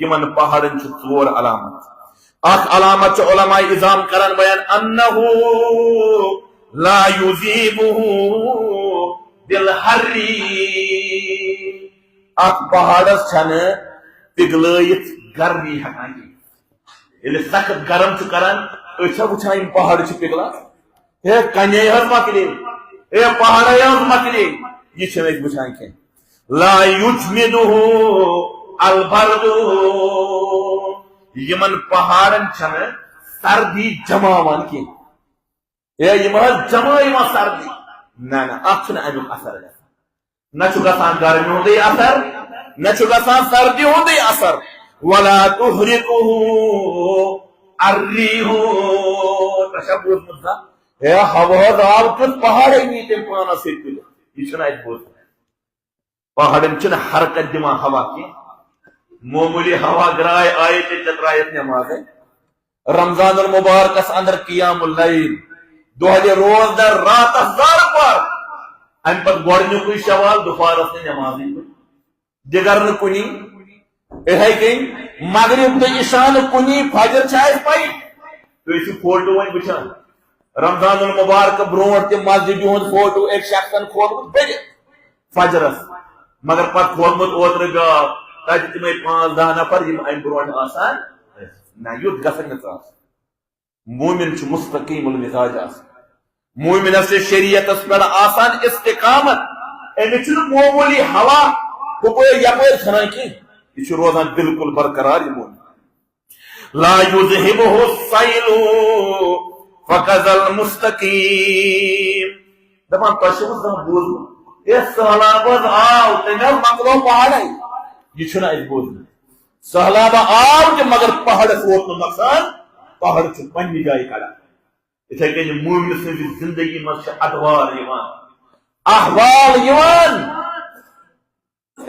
یِمن پہاڑن چھِ ژور علامت۔ اکھ علامت چھِ علماء عظام کران بیان، انہ لا یذیبہ بالحر، اتھ پہاڑس چھنہٕ پگلٲیِتھ گرمی ہٮ۪کان کینٛہہ۔ ییٚلہِ سخت گرم چھُ کران، أسۍ چھا وٕچھان یِم پہاڑ چھِ پگلان؟ ہے، کنے حظ مۄکلے، ہے، پہاڑے حظ مۄکلے، یہِ چھِنہٕ أسۍ وٕچھان کینٛہہ۔ لا یجمدہ البرد، یِمن پہاڑن چھنہٕ سردی جماوان کینٛہہ۔ ہے، یِم حظ جمع یِوان سردی۔ نہ، نہ، اتھ چھُنہٕ امیُک اثر گژھان۔ نہ چھُ گژھان گرمی ہُنٛدُے اثر، نہ چھُ گژھان سردی ہُنٛدُے اثر۔ ولا تحرقہ الریح۔ تۄہہِ چھا بوٗزمُت زانٛہہ؟ ہے، ہوہَس آو تیُتھ پہاڑے نی تٔمۍ پانس سۭتۍ تُلِتھ۔ یہِ چھُنہٕ اَسہِ بوٗزمُت۔ پہاڑن چھُنہٕ حرکت دِوان ہوا کینٛہہ۔ معموٗلی ہوا گراے آیہِ تہٕ ژےٚ ترٛایَتھ نٮ۪مازے۔ رمضان المبارکس اندر قیام اللیل، دۄہلہِ روزدر، راتس زارٕ پار، امہِ پتہٕ گۄڈٕنیُکُے شوال دُپہرس نہٕ نٮ۪مازٕے پٔرِتھ۔ دِگر نہٕ کُنی، یِتھے کٔنۍ مغرب تہٕ عشاء نہٕ کُنی، فجر چھِ اَسہِ پَیی۔ تُہۍ ٲسِو فوٹو وۄنۍ وٕچھان، رمضان المبارک برونٛٹھ تہِ مسجدِ ہُنٛد فوٹو أکۍ شخصن کھولمُت بٔرِتھ فجرس، مگر پتہٕ کھولمُت اوترٕ گاو، تتہِ تِمے پانٛژھ دَہ نفر یِم امہِ برونٛٹھ آسان۔ نہ، یُتھ گژھن نہٕ ژٕ آسُن۔ مومن چھُ مستقیم المزاج آسان۔ مومنس چھُ شریعتس پٮ۪ٹھ آسان استقامت۔ أمِس چھُنہٕ معموٗلی ہوا ہُپٲرۍ یپٲرۍ ژھٕنان کینٛہہ۔ یہِ چھُ روزان بالکل برقرار، یہِ مومن۔ لا یذہبہ السیل فکذا المستقیم۔ دپان، تۄہہِ چھُوٕ زانٛہہ بوٗزمُت، ہے، سہلاب حظ آو، تٔمۍ حظ مۄکلو پہاڑے؟ یہِ چھُنہٕ اَسہِ بوٗزمُت۔ سہلاب آو تہِ، مگر پہاڑس ووت نہٕ نۄقصان، پہاڑ چھُ پننہِ جایہِ کڑان۔ یِتھے کٔنۍ مومن سٕنٛزِ زندگی منٛز چھِ ادوار یِوان، احوال یِوان،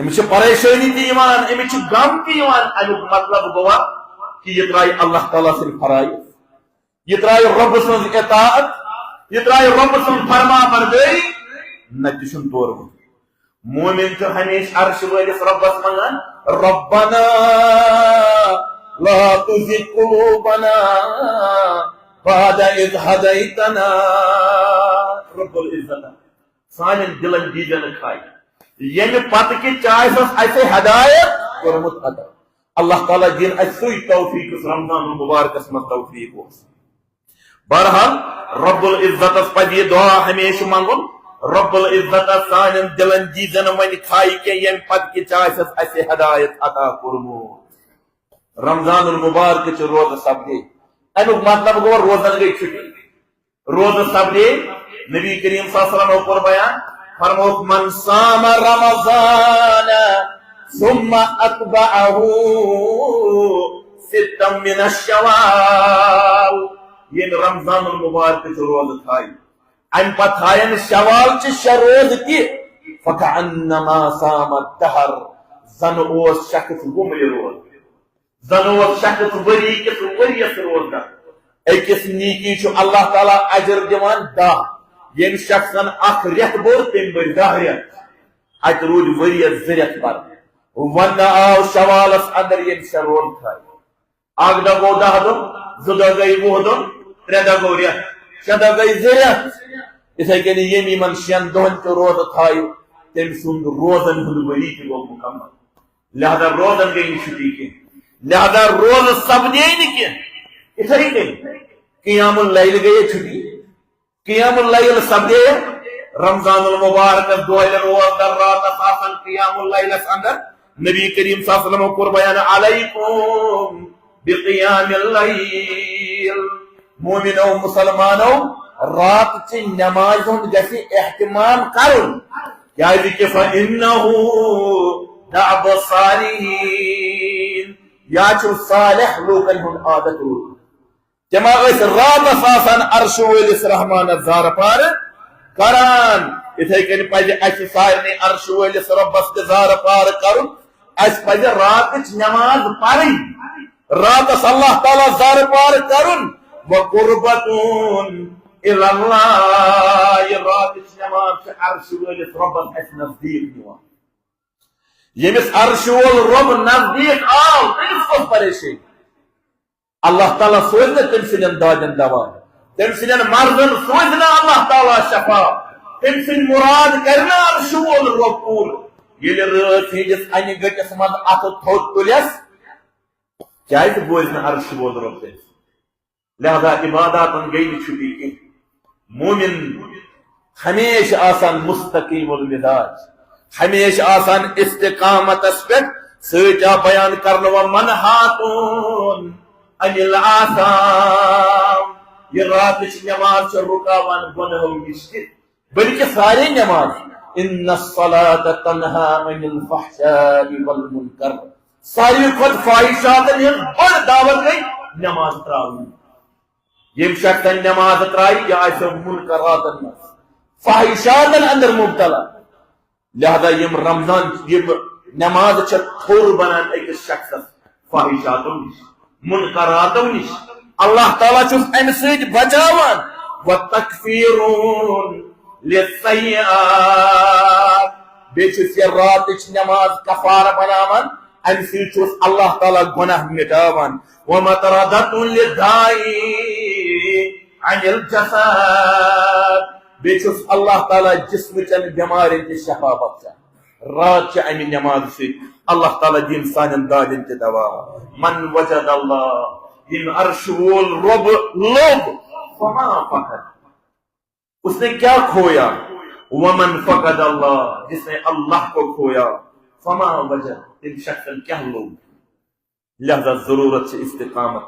أمِس چھِ پریشٲنی تہِ یِوان، أمِس چھِ غم تہِ یِوان۔ اَمیُک مطلب گوٚوا کہِ یہِ ترٛایہِ اللہ تعالیٰ سٕنٛدۍ فرٲیض، یہِ ترٛایہِ رۄبہٕ سٕنٛز اطاعت، یہِ ترٛایہِ رۄبہٕ سٕنٛز فرما بردٲری، نتہٕ چھُنہٕ تورٕ وۄتھُن۔ مومن چھُ ہمیشہِ عرشہِ وٲلِس رۄبس منٛگان، ربنا لا تزغ قلوبنا بعد اذ هديتنا۔ رب العزت، سانٮ۪ن دِلن دیٖزٮ۪نہٕ کھاے، ییٚمہِ پتہٕ کہِ چاہے سَس اَسہِ ہدایت کوٚرمُت عطا۔ اللہ تعالیٰ دِن اَسہِ سُے توفیٖق یُس رمضان المبارکس منٛز توفیٖق اوس۔ بہرحال، رب العزتس پزِ یہِ دعا ہمیشہِ منٛگُن، رب العزتس سانٮ۪ن دِلن دیٖزٮ۪نہٕ وۄنۍ کھاے کینٛہہ، ییٚمہِ پتہٕ کہِ چاہے سَس اَسہِ ہدایت عطا کوٚرمُت۔ رمضان المبارک چہِ روزٕ سپدے، اَمیُک مطلب گوٚو روزن گٔے چھُٹی۔ روزٕ سپدے، نبی کریم صلی اللہ علیہ وسلم کوٚر بیان، فرمووُکھ، من صام رمضان ثم اتبعه ستا من الشوال، ییٚمۍ رمضان المبارک چہِ روزٕ تھایہِ، امہِ پتہٕ تھاین شوال چہِ شےٚ روزٕ تہِ، فکأنما صام الدہر، زن اوس شخص وُمرِ روزٕ۔ زن اوس شخص ؤری کِس ؤریس روزدر۔ أکِس نیکی چھُ اللہ تعالیٰ اجر دِوان دَہ۔ ییٚمہِ شخصن اکھ رٮ۪تھ بوٚر، تٔمۍ بٔرۍ دَہ رٮ۪تھ۔ اتہِ روٗدۍ ؤریس زٕ رٮ۪تھ بَرٕنۍ۔ وننہٕ آو شوالس اندر ییٚمۍ شےٚ روزٕ تھٲے۔ اکھ دۄہ گوٚو دَہ دۄہ، زٕ دۄہ گٔے وُہ دۄہ، ترٛےٚ دۄہ گوٚو رٮ۪تھ، شےٚ دۄہ گٔے زٕ رٮ۪تھ۔ یِتھے کٔنۍ ییٚمۍ یِمن شٮ۪ن دۄہن تہِ روزٕ تھایہِ، تٔمۍ سُنٛد روزن ہُنٛد ؤری تہِ گوٚو مُکمل۔ لہذا روزن گٔے نہٕ چھُٹی کینٛہہ، لہذا روزٕ سپدے نہٕ کینٛہہ۔ یِتھے کٔنۍ قیام اللیل گٔیے چھُٹی، قیام اللیل سپدے رمضان المبارکس دۄہلہِ روزدر راتس آسان قیام اللیلس اندر۔ نبی کریم صلی اللہ علیہ وسلم کوٚر بیان، علیکم بقیام اللیل، مومنو مسلمانو، رات چہِ نمازِ ہُنٛد گژھِ اہتمام کرُن۔ کیازِ کہِ فإنه دأب الصالحین، یا چھُ صالح لوٗکن ہُنٛد عادت روٗدمُت۔ تِم ٲسۍ راتس آسان عرشہِ وٲلِس رحمانس زارٕ پارٕ کران۔ یِتھے کٔنۍ پزِ اسہِ سارنٕے عرشہِ وٲلِس رۄبس تہِ زارٕ پارٕ کرُن۔ اسہِ پزِ راتٕچ نماز پرٕنۍ۔ راتس اللہ تعالیٰ زارٕ پار کرُن۔ وقربة إلى الله، یہِ راتٕچ نماز چھِ عرشہِ وٲلِس رۄبس اَسہِ نزدیٖک نِوان۔ ییٚمِس عرشہِ وول رۄب نزدیٖک آو، تٔمِس کۄس پریشٲنی؟ اللہ تعالیٰ سوزِ نہٕ تٔمۍ سٕنٛدٮ۪ن دادٮ۪ن دوا، تٔمۍ سٕنٛدٮ۪ن مرضن سوزِ نہٕ اللہ تعالیٰ شفا، تٔمۍ سٕنٛدۍ مُراد کرِ نہٕ عرشہٕ وول رۄب پوٗرٕ۔ ییٚلہِ رٲژ ہٕنٛدِس اَنہِ گٔٹِس منٛز اَتھٕ تھوٚد تُلٮ۪س، کیٛازِ بوزِ نہٕ عرشہٕ وول رۄب تٔمۍ سُنٛد؟ لہذا عباداتن گٔے نہٕ چھُٹی کینٛہہ۔ مومن ہمیشہِ آسان مستقیم المزاج، ہمیشہِ آسان استقامتس پٮ۪ٹھ۔ سۭتۍ آو بیان کرنہٕ وۄنۍ منہاتون عن الآثام، یہِ راتٕچ نماز چھِ رُکاوان گۄنہو نِش تہِ، بلکہ سارے نماز۔ ان الصلاة تنہا عن الفحشاء والمنکر، ساروی کھۄتہٕ فاحشاتن ہٕنٛز بٔڑ دعوت گٔے نماز ترٛاوٕنۍ۔ ییٚمہِ شخصن نماز ترٛایہِ، یہِ آسہِ منکراتن منٛز، فاحشاتن اندر مبتلا۔ لہذا یِم رمضان، یِم نماز چھےٚ تھوٚر بنان أکِس شخصس فاحشاتو نِش، منکراتو نِش۔ اللہ تعالیٰ چھُس امہِ سۭتۍ بچاوان۔ وتکفیرون للسیئات، بیٚیہِ چھُس یہِ راتٕچ نماز کفارٕ بناوان، امہِ سۭتۍ چھُس اللہ تعالیٰ گۄناہ مٹاوان۔ ومطردۃ للداء عن الجسد، بیٚیہِ چھُس اللہ تعالیٰ جسمٕچٮ۪ن بٮ۪مارٮ۪ن تہِ شفا بخشان۔ رات چھِ امہِ نمازِ سۭتۍ اللہ تعالیٰ دِیِن سانٮ۪ن دادٮ۪ن تہِ دوا۔ من وجد اللہ، ییٚمۍ عرشہٕ وول رۄب لوٚب، فما فقد، اس نے کیا کھویا؟ ومن فقد اللہ، جس نے اللہ کو کھویا، فما وجد، تٔمۍ شخصن کیٛاہ لوٚب؟ لہذا ضرورت چھِ استقامت۔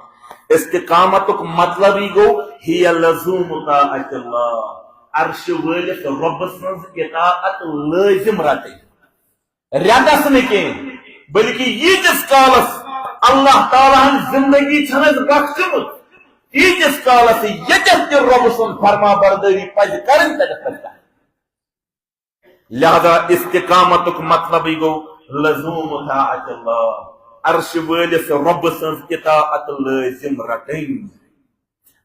استقامتُک مطلبٕے گوٚو، ہی لزوم طاعت اللہ، عرشہٕ وٲلِس رۄبہٕ سٕنٛز اطاعت لٲزم رٹٕنۍ۔ رٮ۪تس نہٕ کینٛہہ، بلکہ ییٖتِس کالس اللہ تعالیٰ ہن زندگی چھنس بخشمٕژ، تیٖتِس کالس ییٚتٮ۪تھ تہِ رۄبہٕ سُنٛد فرما بردٲری پزِ کرٕنۍ، تتٮ۪تھ پزِ کرٕنۍ۔ لہذا استقامتُک مطلبٕے گوٚو لزوم طاعت اللہ، عرشہٕ وٲلِس رۄبہٕ سٕنٛز اطاعت لٲزم رٹٕنۍ۔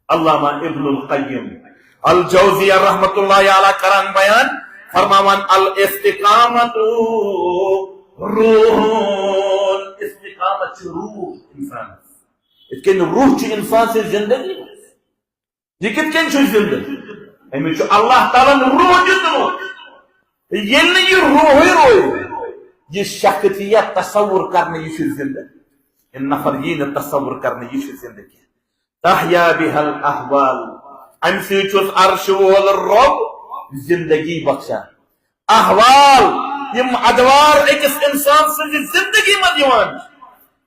علامہ ابن القیم الجوزیہ رحمۃ اللہ علیہ کران بیان، فرماوان، الاستقامت روح، استقامت چھُ روح انسانس۔ یِتھ کٔنۍ روح چھُ انسان سٕنٛز زندگی منٛز، یہِ کِتھ کٔنۍ چھُ زندٕ؟ أمِس چھُ اللہ تعالیٰ ہن روح دیُتمُت۔ ییٚلہِ نہٕ یہِ روحٕے روزِ، یہِ شخص یی یا تصور کرنہٕ، یہِ چھُ زندٕ؟ یہِ نفر یی نہٕ تصور کرنہٕ، یہِ چھُ زندٕ کینٛہہ۔ تحیا بها الاحوال، امہِ سۭتۍ چھُس عرشہٕ وول رۄب زندگی بخشان۔ احوال، یِم ادوار أکِس انسان سٕنٛزِ زندگی منٛز یِوان چھِ۔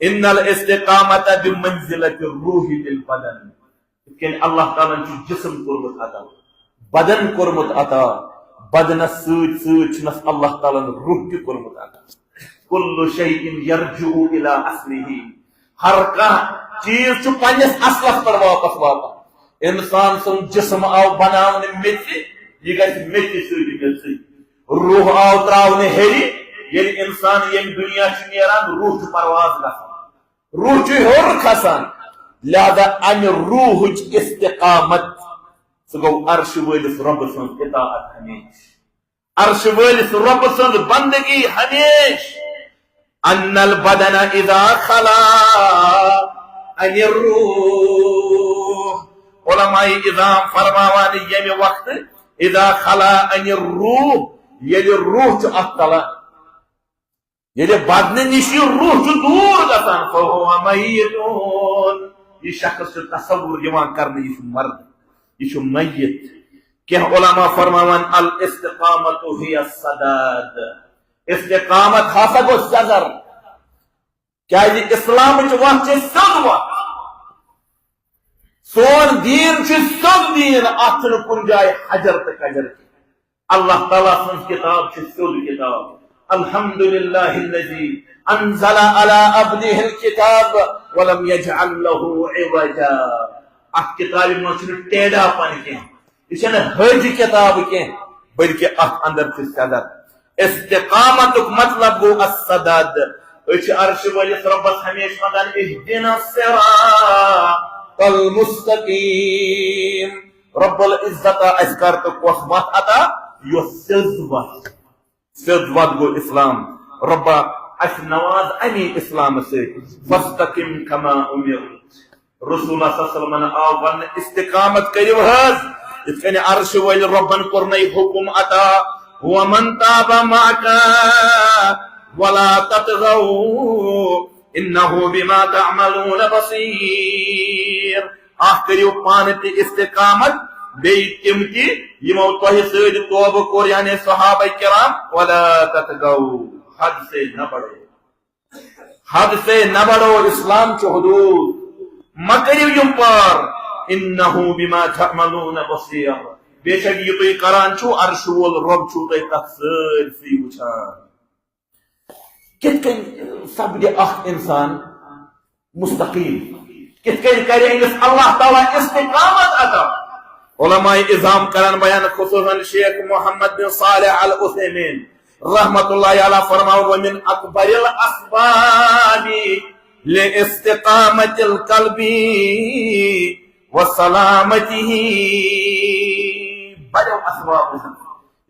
ان الاستقامت بمنزلة الروح بالبدن، یِتھ کٔنۍ اللہ تعالیٰ ہن چھُ جسم کوٚرمُت عطا، بدن کوٚرمُت عطا، بدنس سۭتۍ سۭتۍ چھُنس اللہ تعالیٰ ہن روح تہِ کوٚرمُت عطا۔ کل شیء یرجع الی اصلہ، ہر کانٛہہ چیٖز چھُ پننِس اصلس پٮ۪ٹھ واپس واتان۔ انسان سُنٛد جسم آو بناونہٕ میٚژِ، یہِ گژھِ میٚژِ سۭتۍ میٚژٕے۔ روح آو ترٛاونہٕ ہیٚرِ، ییٚلہِ انسان ییٚمہِ دُنیا چھُ نیران، روح چھُ پرواز گژھان، روح چھُ ہیوٚر کھسان۔ لہذا امہِ روحٕچ استقامت، سُہ گوٚو عرشہٕ وٲلِس رۄبہٕ سٕنٛز اطاعت ہمیشہِ، عرشہٕ وٲلِس رۄبہٕ سٕنٛز بندگی ہمیشہِ۔ ان البدن اذا خلا عن الروح، علماء عظام فرماوان، ییٚمہِ وقتہٕ اذا خلا عن الروح، ییٚلہِ روح چھُ اتھ ژلان، ییٚلہِ بدنہٕ نِش یہِ روح چھُ دوٗر گژھان، فهو میتون، یہِ شخص چھُ تصور یِوان کرنہٕ، یہِ چھُ مردٕ، یہِ چھُ میت۔ کینٛہہ علماء فرماوان، الاستقامت هی السداد، استقامت ہسا گوٚو سیٚزر، کیازِ اسلامٕچ وتھ چھِ سیوٚد وتھ، سون دیٖن چھُ سیوٚد دیٖن، اتھ چھُنہٕ کُنہِ جایہِ حجر تہٕ کجر کینٛہہ۔ اللہ تعالیٰ سٕنٛز کتاب چھِ سیوٚد کتاب۔ الحمد للہ الذی انزل علی عبدہ الکتاب ولم یجعل لہ عوجا۔ اتھ کتابہِ منٛز چھُنہٕ ٹیڑھا پن کینٛہہ، یہِ چھَنہٕ حج کتاب کینٛہہ، بلکہ اتھ اندر چھُ سیٚزر۔ استقامتُک مطلب گوٚو السداد۔ أسۍ چھِ عرشہِ وٲلِس رۄبس ہمیشہِ منٛگان، اہدنا الصراط المستقیم۔ رب العزت، اسہِ کر تہٕ کۄس وتھ عطا، یۄس سیٚز وتھ۔ سیٚد وتھ گوٚو اسلام۔ رۄبا، اسہِ نواز امی اسلام سۭتۍ۔ فاستقم کما امرت۔ رسول اللہ صلی اللہ علیہ وسلمن آو وننہٕ، استقامت کٔرِو حظ، یِتھ کٔنۍ عرشہِ وٲلۍ رۄبن کوٚرنَے حُکم عطا، وَمَنْ تَابَ مَعَكَ وَلَا تَطْغَوْا إِنَّهُ بِمَا تَعْمَلُونَ بَصِيرٌ۔ اکھ کٔرِو پانہٕ تہِ استقامت، بیٚیہِ تِم تہِ یِمو تۄہہِ سۭتۍ توبہٕ کوٚر، یعنی صحابہ کرام، وَلَا تَطْغَوْا، حد سے نہ بڑھو۔ حد سے نہ بڑھو، اسلام چہ حدود مہ کٔرِو یِم پار۔ انہ بما تعملون بصیر، بے شک یہِ تُہۍ کران چھِو، عرشہِ وول رۄب چھُو تۄہہِ تتھ سٲرسٕے وٕچھان۔ کِتھ کٔنۍ سپدِ اکھ انسان مستقیم؟ کِتھ کٔنۍ کرِ أمِس اللہ تعالیٰ استقامت عطا؟ علماء عظام کران بیان، خصوصاً شیخ محمد بن صالح العثیمین رحمت اللہ علیہ فرماؤ، ومن اکبر الاسباب لاستقامت القلب وسلامته، بڑو اسباب،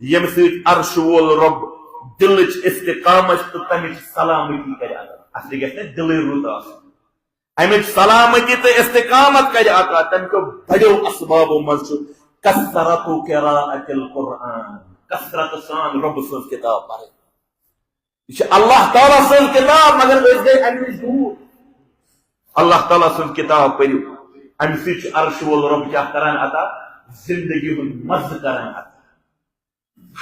ییٚمہِ سۭتۍ عرشہِ وول رۄب دِلٕچ استقامت تہٕ تَمِچ سلامتی کرِ عطا۔ اصلی گژھِ نہ دِلٕے رُت آسُن، اَمِچ سلامتی تہٕ استقامت کرِ عطا۔ تَمہِ کیو بڑیو اسبابو منٛز چھُ کثرت قراءت القرآن، کثرت سان رۄب سٕنٛز کِتاب پرٕنۍ۔ یہِ چھِ اللہ تعالیٰ سٕنٛز کِتاب، مگر أسۍ گٔے اَمہِ نِش دوٗر۔ اللہ تعالیٰ سٕنٛز کِتاب پٔرِو، اَمہِ سۭتۍ چھُ عرشہِ وول رۄب کیٛاہ کران عطا؟ زندگی ہُنٛد مزٕ کران عطا،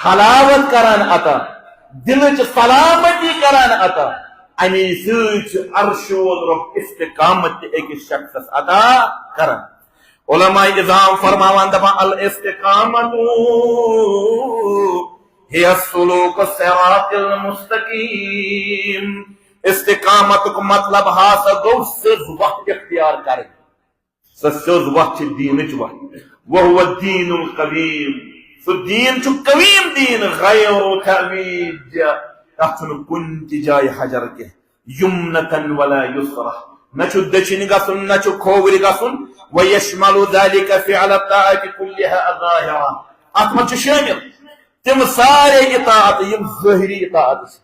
حلاوت کران عطا، دِلٕچ سلامتی کران عطا۔ اَمے سۭتۍ چھُ عرشہِ وول رۄب استقامت تہِ أکِس شخصس عطا کران۔ علماء عظام فرماوان دپان، الاستقامت هي سلوک الصراط المستقیم۔ استقامتُک مطلب ہسا گوٚو سیوٚد وتھ اختیار کرٕنۍ۔ سۄ سیوٚد وتھ چھِ دیٖنٕچ وتھ۔ وهو الدین القویم۔ سُہ دیٖن چھُ قویم دیٖن، غیر تعویج۔ تتھ چھُنہٕ کُنہِ تہِ جایہِ حجر کینٛہہ۔ یمنة ولا یسرا۔ نہ چھُ دٔچھِنۍ گژھُن، نہ چھُ کھووٕرۍ گژھُن۔ ویشمل ذلك فعل الطاعة كلها الظاہرہ۔ اتھ منٛز چھُ شٲمِل تِم سارے اطاعت، یِم ظٲہری اطاعت چھِ،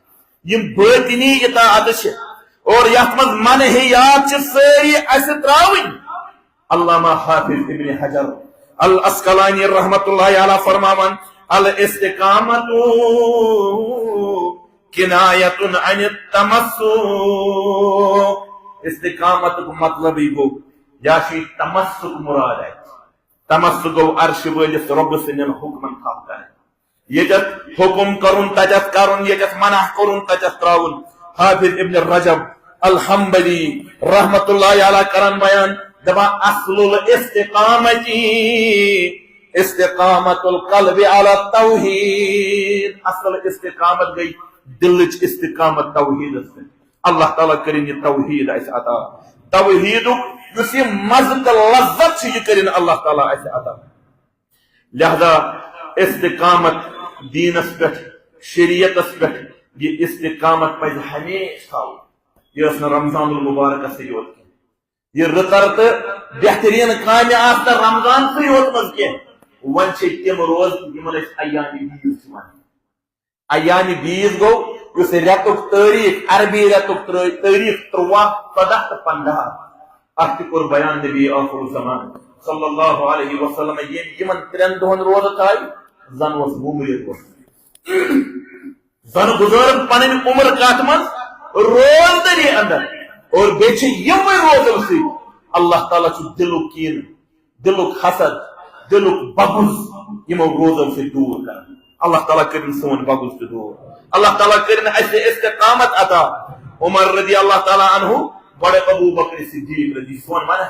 یِم باطنی اطاعت چھِ، اور یتھ منٛز منحیات چھِ سٲری اسہِ ترٛاوٕنۍ۔ علامہ حافظ ابن حجر العسقلانی رحمت اللہ علیہ فرماوان، الاستقامت کنایۃ عن التمسک۔ استقامتُک مطلبٕے گوٚو، یا چھُ یہِ تمسک مراد اتہِ۔ تمسک گوٚو عرشہِ وٲلِس رۄبہٕ سٕنٛدٮ۪ن حُکمن تھپھ کرٕنۍ۔ ییٚتٮ۪تھ حُکم کرُن، تتٮ۪تھ کرُن، ییٚتٮ۪تھ منع کرُن، تتٮ۪تھ ترٛاوُن۔ حافظ ابن رجب الحنبلی رحمت اللہ علیہ کران بیان، دپان، اصل الاستقامت استقامت القلب علی التوحید۔ اصل استقامت گٔے دلٕچ استقامت توحیدس پٮ۪ٹھ۔ اللہ تعالیٰ کٔرِن یہِ توحید اسہِ عطا۔ توحیدُک یُس یہِ مزٕ تہٕ لذت چھُ، یہِ کٔرِن اللہ تعالیٰ اسہِ عطا۔ لہذا استقامت دینس پٮ۪ٹھ، شریعتس پٮ۪ٹھ، یہِ استقامت پزِ ہمیشہِ تھاوُن۔ یہِ ٲس نہٕ رمضان المبارکس سۭتۍ یوت کینٛہہ۔ یہِ رٕژر تہٕ بہتریٖن کامہِ آسہٕ نہٕ رمضانسٕے یوت منٛز کینٛہہ۔ وۄنۍ چھِ تِم روزٕ، یِمن أسۍ ایام بیٖض چھِ ونان۔ ایام بیض گوٚو یُس رٮ۪تُک تٲریٖخ، عربی رٮ۪تُک تٲ-، تٲریٖخ تُرٛواہ، ژۄداہ تہٕ پنٛداہ۔ اَتھ تہِ کوٚر بیان نبی آخر الزمان صلی اللہ علیہ وسلم، ییٚمۍ یِمن ترٛٮ۪ن دۄہن روزٕ تھایہِ، زن اوس وُمرِ دۄہ۔ زن گُزٲرٕن پنٕنۍ عمر کتھ منٛز؟ روزدٔری اندر۔ اور بیٚیہِ چھِ یِموٕے روزو سۭتۍ اللہ تعالیٰ چھُ دِلُک کینہٕ، دِلُک حسد، دِلُک بغض یِمو روزو سۭتۍ دوٗر کران۔ اللہ تعالیٰ کٔرِن سون بغض تہِ دوٗر۔ اللہ تعالیٰ کٔرِن اَسہِ استقامت عطا۔ عمر رضی اللہ تعالیٰ عنہ، بڑٕ ابو بکر صدیق رضی، سون ونان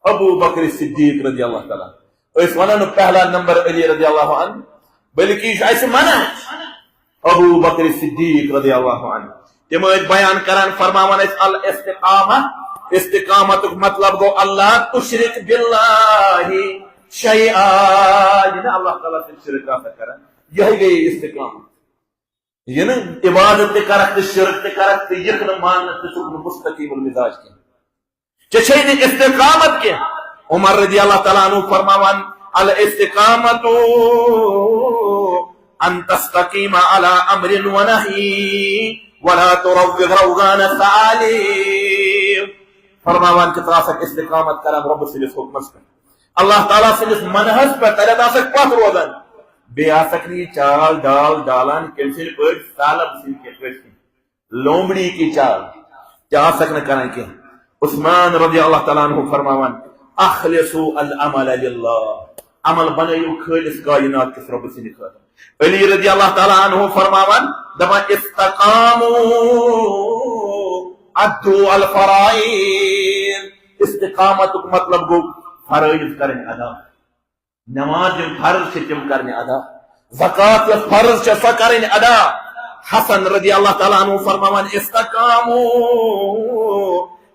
ابو بکر صدیق رضی اللہ تعالیٰ۔ أسۍ ونان نہٕ پہلا نمبر علی رضی اللہ عنہ، بلکہ یہِ چھُ اَسہِ منان۔ ابو بکر صدیق رضی اللہ عنہ۔ تِم ٲسۍ بیان کران، فرماوان ٲسۍ الاستقامہ، استقامتُک مطلب گوٚو اللہ تشرک باللہ شیئا، یہِ نہٕ اللہ تعالیٰ سۭتۍ شرک آسان کران، یِہوٚے گٔیے استقامت۔ یہِ نہٕ عبادت تہِ کرکھ تہٕ شرک تہِ کرکھ تہٕ یِکھ نہٕ ماننہٕ تہٕ چھُکھ نہٕ مستقیم المزاج کینٛہہ۔ ژےٚ چھے نہٕ استقامت کینٛہہ۔ عمر رضی اللہ تعالیٰ عنہ فرماوان، الاستقامت ان تستقیم علی امر و نہی ولا تروغ روغان سالی۔ فرماوان کہِ ژٕ آسکھ استقامت کران رۄبہٕ سٕنٛدِس حُکمس پٮ۪ٹھ، اللہ تعالیٰ سٕنٛدِس منہس پٮ۪ٹھ، تتٮ۪تھ آسکھ پتھ روزان۔ بیٚیہِ آسکھ نہٕ یہِ چال ڈال ڈالان کٔمۍ سٕنٛدِ پٲٹھۍ، ثعلب سٕنٛدِ کینٛہہ، پٲٹھۍ کینٛہہ۔ لومڑی کی چال تہِ آسکھ نہٕ کران کینٛہہ۔ عثمان رضی اللہ تعالیٰ عنہ فرماوان، اخلصوا العمل للہ، عمل بنٲیِو خٲلص کائنات کِس رۄبہٕ سٕنٛدِ خٲطرٕ۔ علی رضی اللہ تعالیٰ عنہ فرماوان، دپان، استقاموا ادوا الفرائض۔ استقامتُک مطلب گوٚو فرٲیض کرٕنۍ ادا۔ نماز یِم فرض چھِ تِم کرنہِ ادا، زکوٰۃ یۄس فرض چھِ سۄ کرٕنۍ ادا۔ حسن رضی اللہ تعالیٰ عنہ فرماوان، استقاموا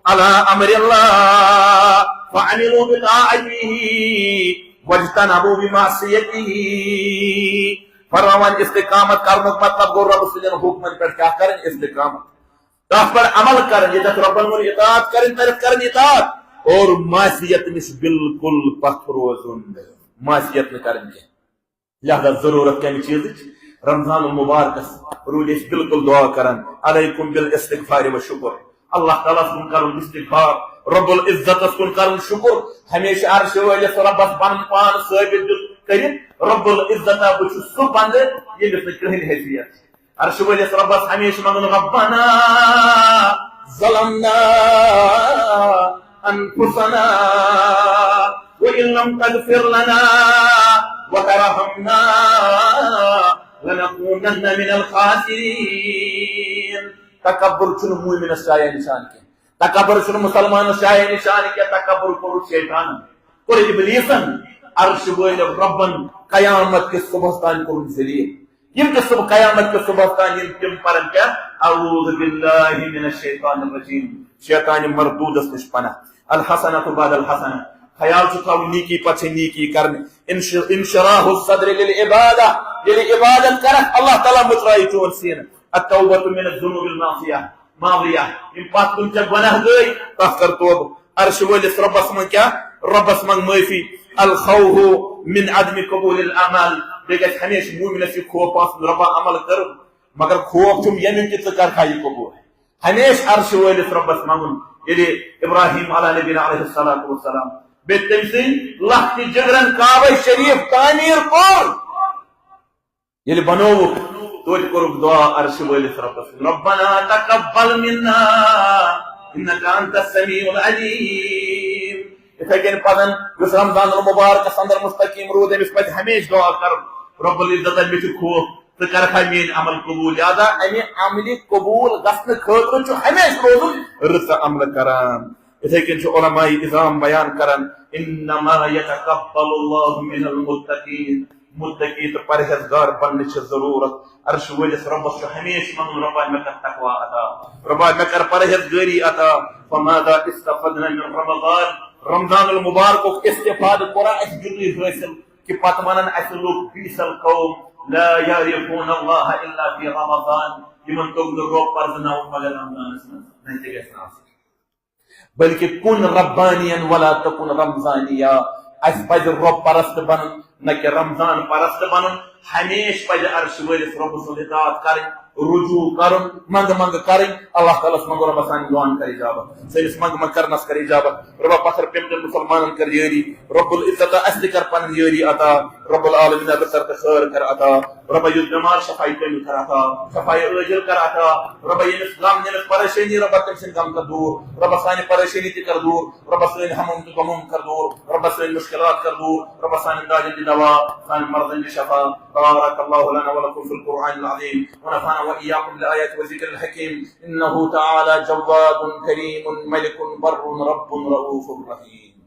علی امر اللہ فعملوا بطاعته واجتنبوا بمعصیته۔ فرماوان استقامت کرنُک مطلب گوٚو رۄبہٕ سٕنٛدٮ۪ن حُکمن پٮ۪ٹھ کیٛاہ کرٕنۍ؟ استقامت۔ تتھ پٮ۪ٹھ عمل کرٕنۍ، ییٚتٮ۪تھ رۄبن ووٚن اطاعت کرٕنۍ، تتٮ۪تھ کرٕنۍ اطاعت۔ اور معصیت نِش بالکل پتھ روزُن، معصیت نہٕ کرٕنۍ کینٛہہ۔ لہذا ضرورت کمہِ چیٖزٕچ؟ رمضان المبارکس روٗدۍ أسۍ بالکل دعا کران، علیکم بالاستغفار و شکر، اللہ تعالیٰ ہس کُن کرُن استغفار، رب العزتس کُن کرُن شکر، ہمیشہِ عرشہِ وٲلِس رۄبس پنُن پان ثٲبت دیُت کٔرِتھ، رب العزتا، بہٕ چھُس سُہ بندٕ ییٚمِس نہٕ کٕہٕنۍ حیثیت چھِ۔ عرشہِ وٲلِس رۄبس ہمیشہِ منٛگُن، ربنا ظلمنا انفسنا وان لم تغفر لنا وترحمنا لنکونن من الخاسرین۔ تکبر چھُنہٕ مومنس جایہ نشان کینٛہہ، تکبر چھُنہٕ مسلمانس جایہ نشان کینٛہہ، تکبر کوٚرُکھ شیطانن، کوٚر ابلیسن۔ عرشہِ وٲلۍ رۄبن قیامت کِس صبحس تام کوٚرُن ذلیل۔ یِم تہِ صبح، قیامت کِس صبحس تام یِم تِم پرن کیٛاہ؟ اعوذ باللہ من الشیطان الرجیم، شیطان مردودس نِش پناہ۔ الحسنۃ بعد الحسنہ، خیال چھُ تھاوُن نیکی پتہٕ چھِ نیکی کرنہِ۔ انش-، انشراح الصدر للعبادہ، ییٚلہِ عبادت کرکھ اللہ تعالیٰ مُترایہِ چون سینہٕ۔ التوبۃ من الذنوب الماضیہ، ماضیہ، یِم پتھ کُن ژےٚ گۄناہ گٔے، تتھ کر توبہٕ۔ عرشہِ وٲلِس رۄبس منٛگ کیٛاہ؟ رۄبس منٛگ معٲفی۔ الخوف من عدم قبول الاعمال، بیٚیہِ گژھِ ہمیشہِ مومنس یہِ خوف آسُن، رۄبا عمل کٔرٕم، مگر خوف چھُم ییٚمیُک کہِ ژٕ کرکھا یہِ قبول۔ ہمیشہِ عرشہِ وٲلِس رۄبس منٛگُن۔ ییٚلہِ ابراہیم علیٰ نبینا علیہ الصلوۃ والسلام بیٚیہِ تٔمۍ سٕنٛدۍ لۄکٹہِ جگرن کعبہ شریف تعمیٖر کوٚر، ییٚلہِ بنووُکھ، توتہِ کوٚرُکھ دعا عرشہِ وٲلِس رۄبس، ربنا تقبل منا انک انت السمیع العلیم۔ یِتھے کٔنۍ پزن یُس رمضان المبارکس اندر مستقیم روٗد، أمِس پزِ ہمیشہِ دعا کرُن، رب العزت، مےٚ چھُ خوف ژٕ کرکھا میٲنۍ عمل قبول۔ لہذا امہِ عملہِ قبول گژھنہٕ خٲطرٕ چھُ ہمیشہِ روزُن رٕژٕ عملہٕ کران۔ یِتھے کٔنۍ چھُ علماء عظام بیان کران، انما یتقبل اللہ من المتقین، متقی تہٕ پرہیزگار بننٕچ چھِ ضرورت۔ عرشہِ وٲلِس رۄبس چھُ ہمیشہِ منٛگُن، رۄبا مےٚ کر تقویٰ عطا، رۄبا مےٚ کر پرہیزگٲری عطا۔ فماذا استفدنا من رمضان؟ رمضان المبارکُک استفادٕ کوٚرا اَسہِ یُتُے حٲصِل کہِ پتہٕ ونن اَسہِ لُکھ، بئس القوم لا یعرفون اللہ الا فی رمضان، یِمن توٚگ نہٕ رۄب پرزٕناوُن مگر رمضانس منٛز؟ نہ، تہِ گژھِ نہٕ آسُن۔ بلکہ کن ربانین ولا تکن رمضانیا۔ اَسہِ پزِ رۄب پرست بنُن، نہ کہِ رمضان پرست بنُن۔ ہمیشہِ پزِ عرشہِ وٲلِس رۄبہٕ سُنٛد اطاعت کرٕنۍ، رجوع کرُن، منٛگہٕ منٛگہٕ کرٕنۍ۔ اللہ تعالیٰ ہس منٛگو رۄبہ سانٮ۪ن دعاہن کر اجابت، سٲنِس منٛگہٕ منٛگہٕ کرنس کر اجابت۔ رۄبہ پتھر پیمتٮ۪ن مسلمانن کر یٲری۔ رب العزت، اَسہِ تہِ کر پنٕنۍ یٲری عطا۔ رب العالمین، رٕژر تہٕ خٲر کر عطا۔ رۄبہ یُس بٮ۪مار شفایہِ کٲمِل کر عطا، شفایہِ عاجل کر عطا۔ رۄبہ ییٚمِس غم، ییٚمِس پریشٲنی، رۄبہ تٔمۍ سٕنٛدۍ غم کر دوٗر۔ رۄبہ سانہِ پریشٲنی تہِ کر دوٗر۔ رۄبہ سٲنۍ ہموم تہٕ غموم کر دوٗر۔ رۄبہ سٲنۍ مشکلات کر دوٗر۔ رۄبہ سانٮ۪ن دادٮ۪ن دِ دوا، سانٮ۪ن مرضن دِ شفا۔ بارک اللہ لنا ولکم فی القرآن العظیم ونفعنا وإياكم بالآيات والذكر الحكيم، إنه تعالى جواد كريم ملك بر رب رؤوف رحيم۔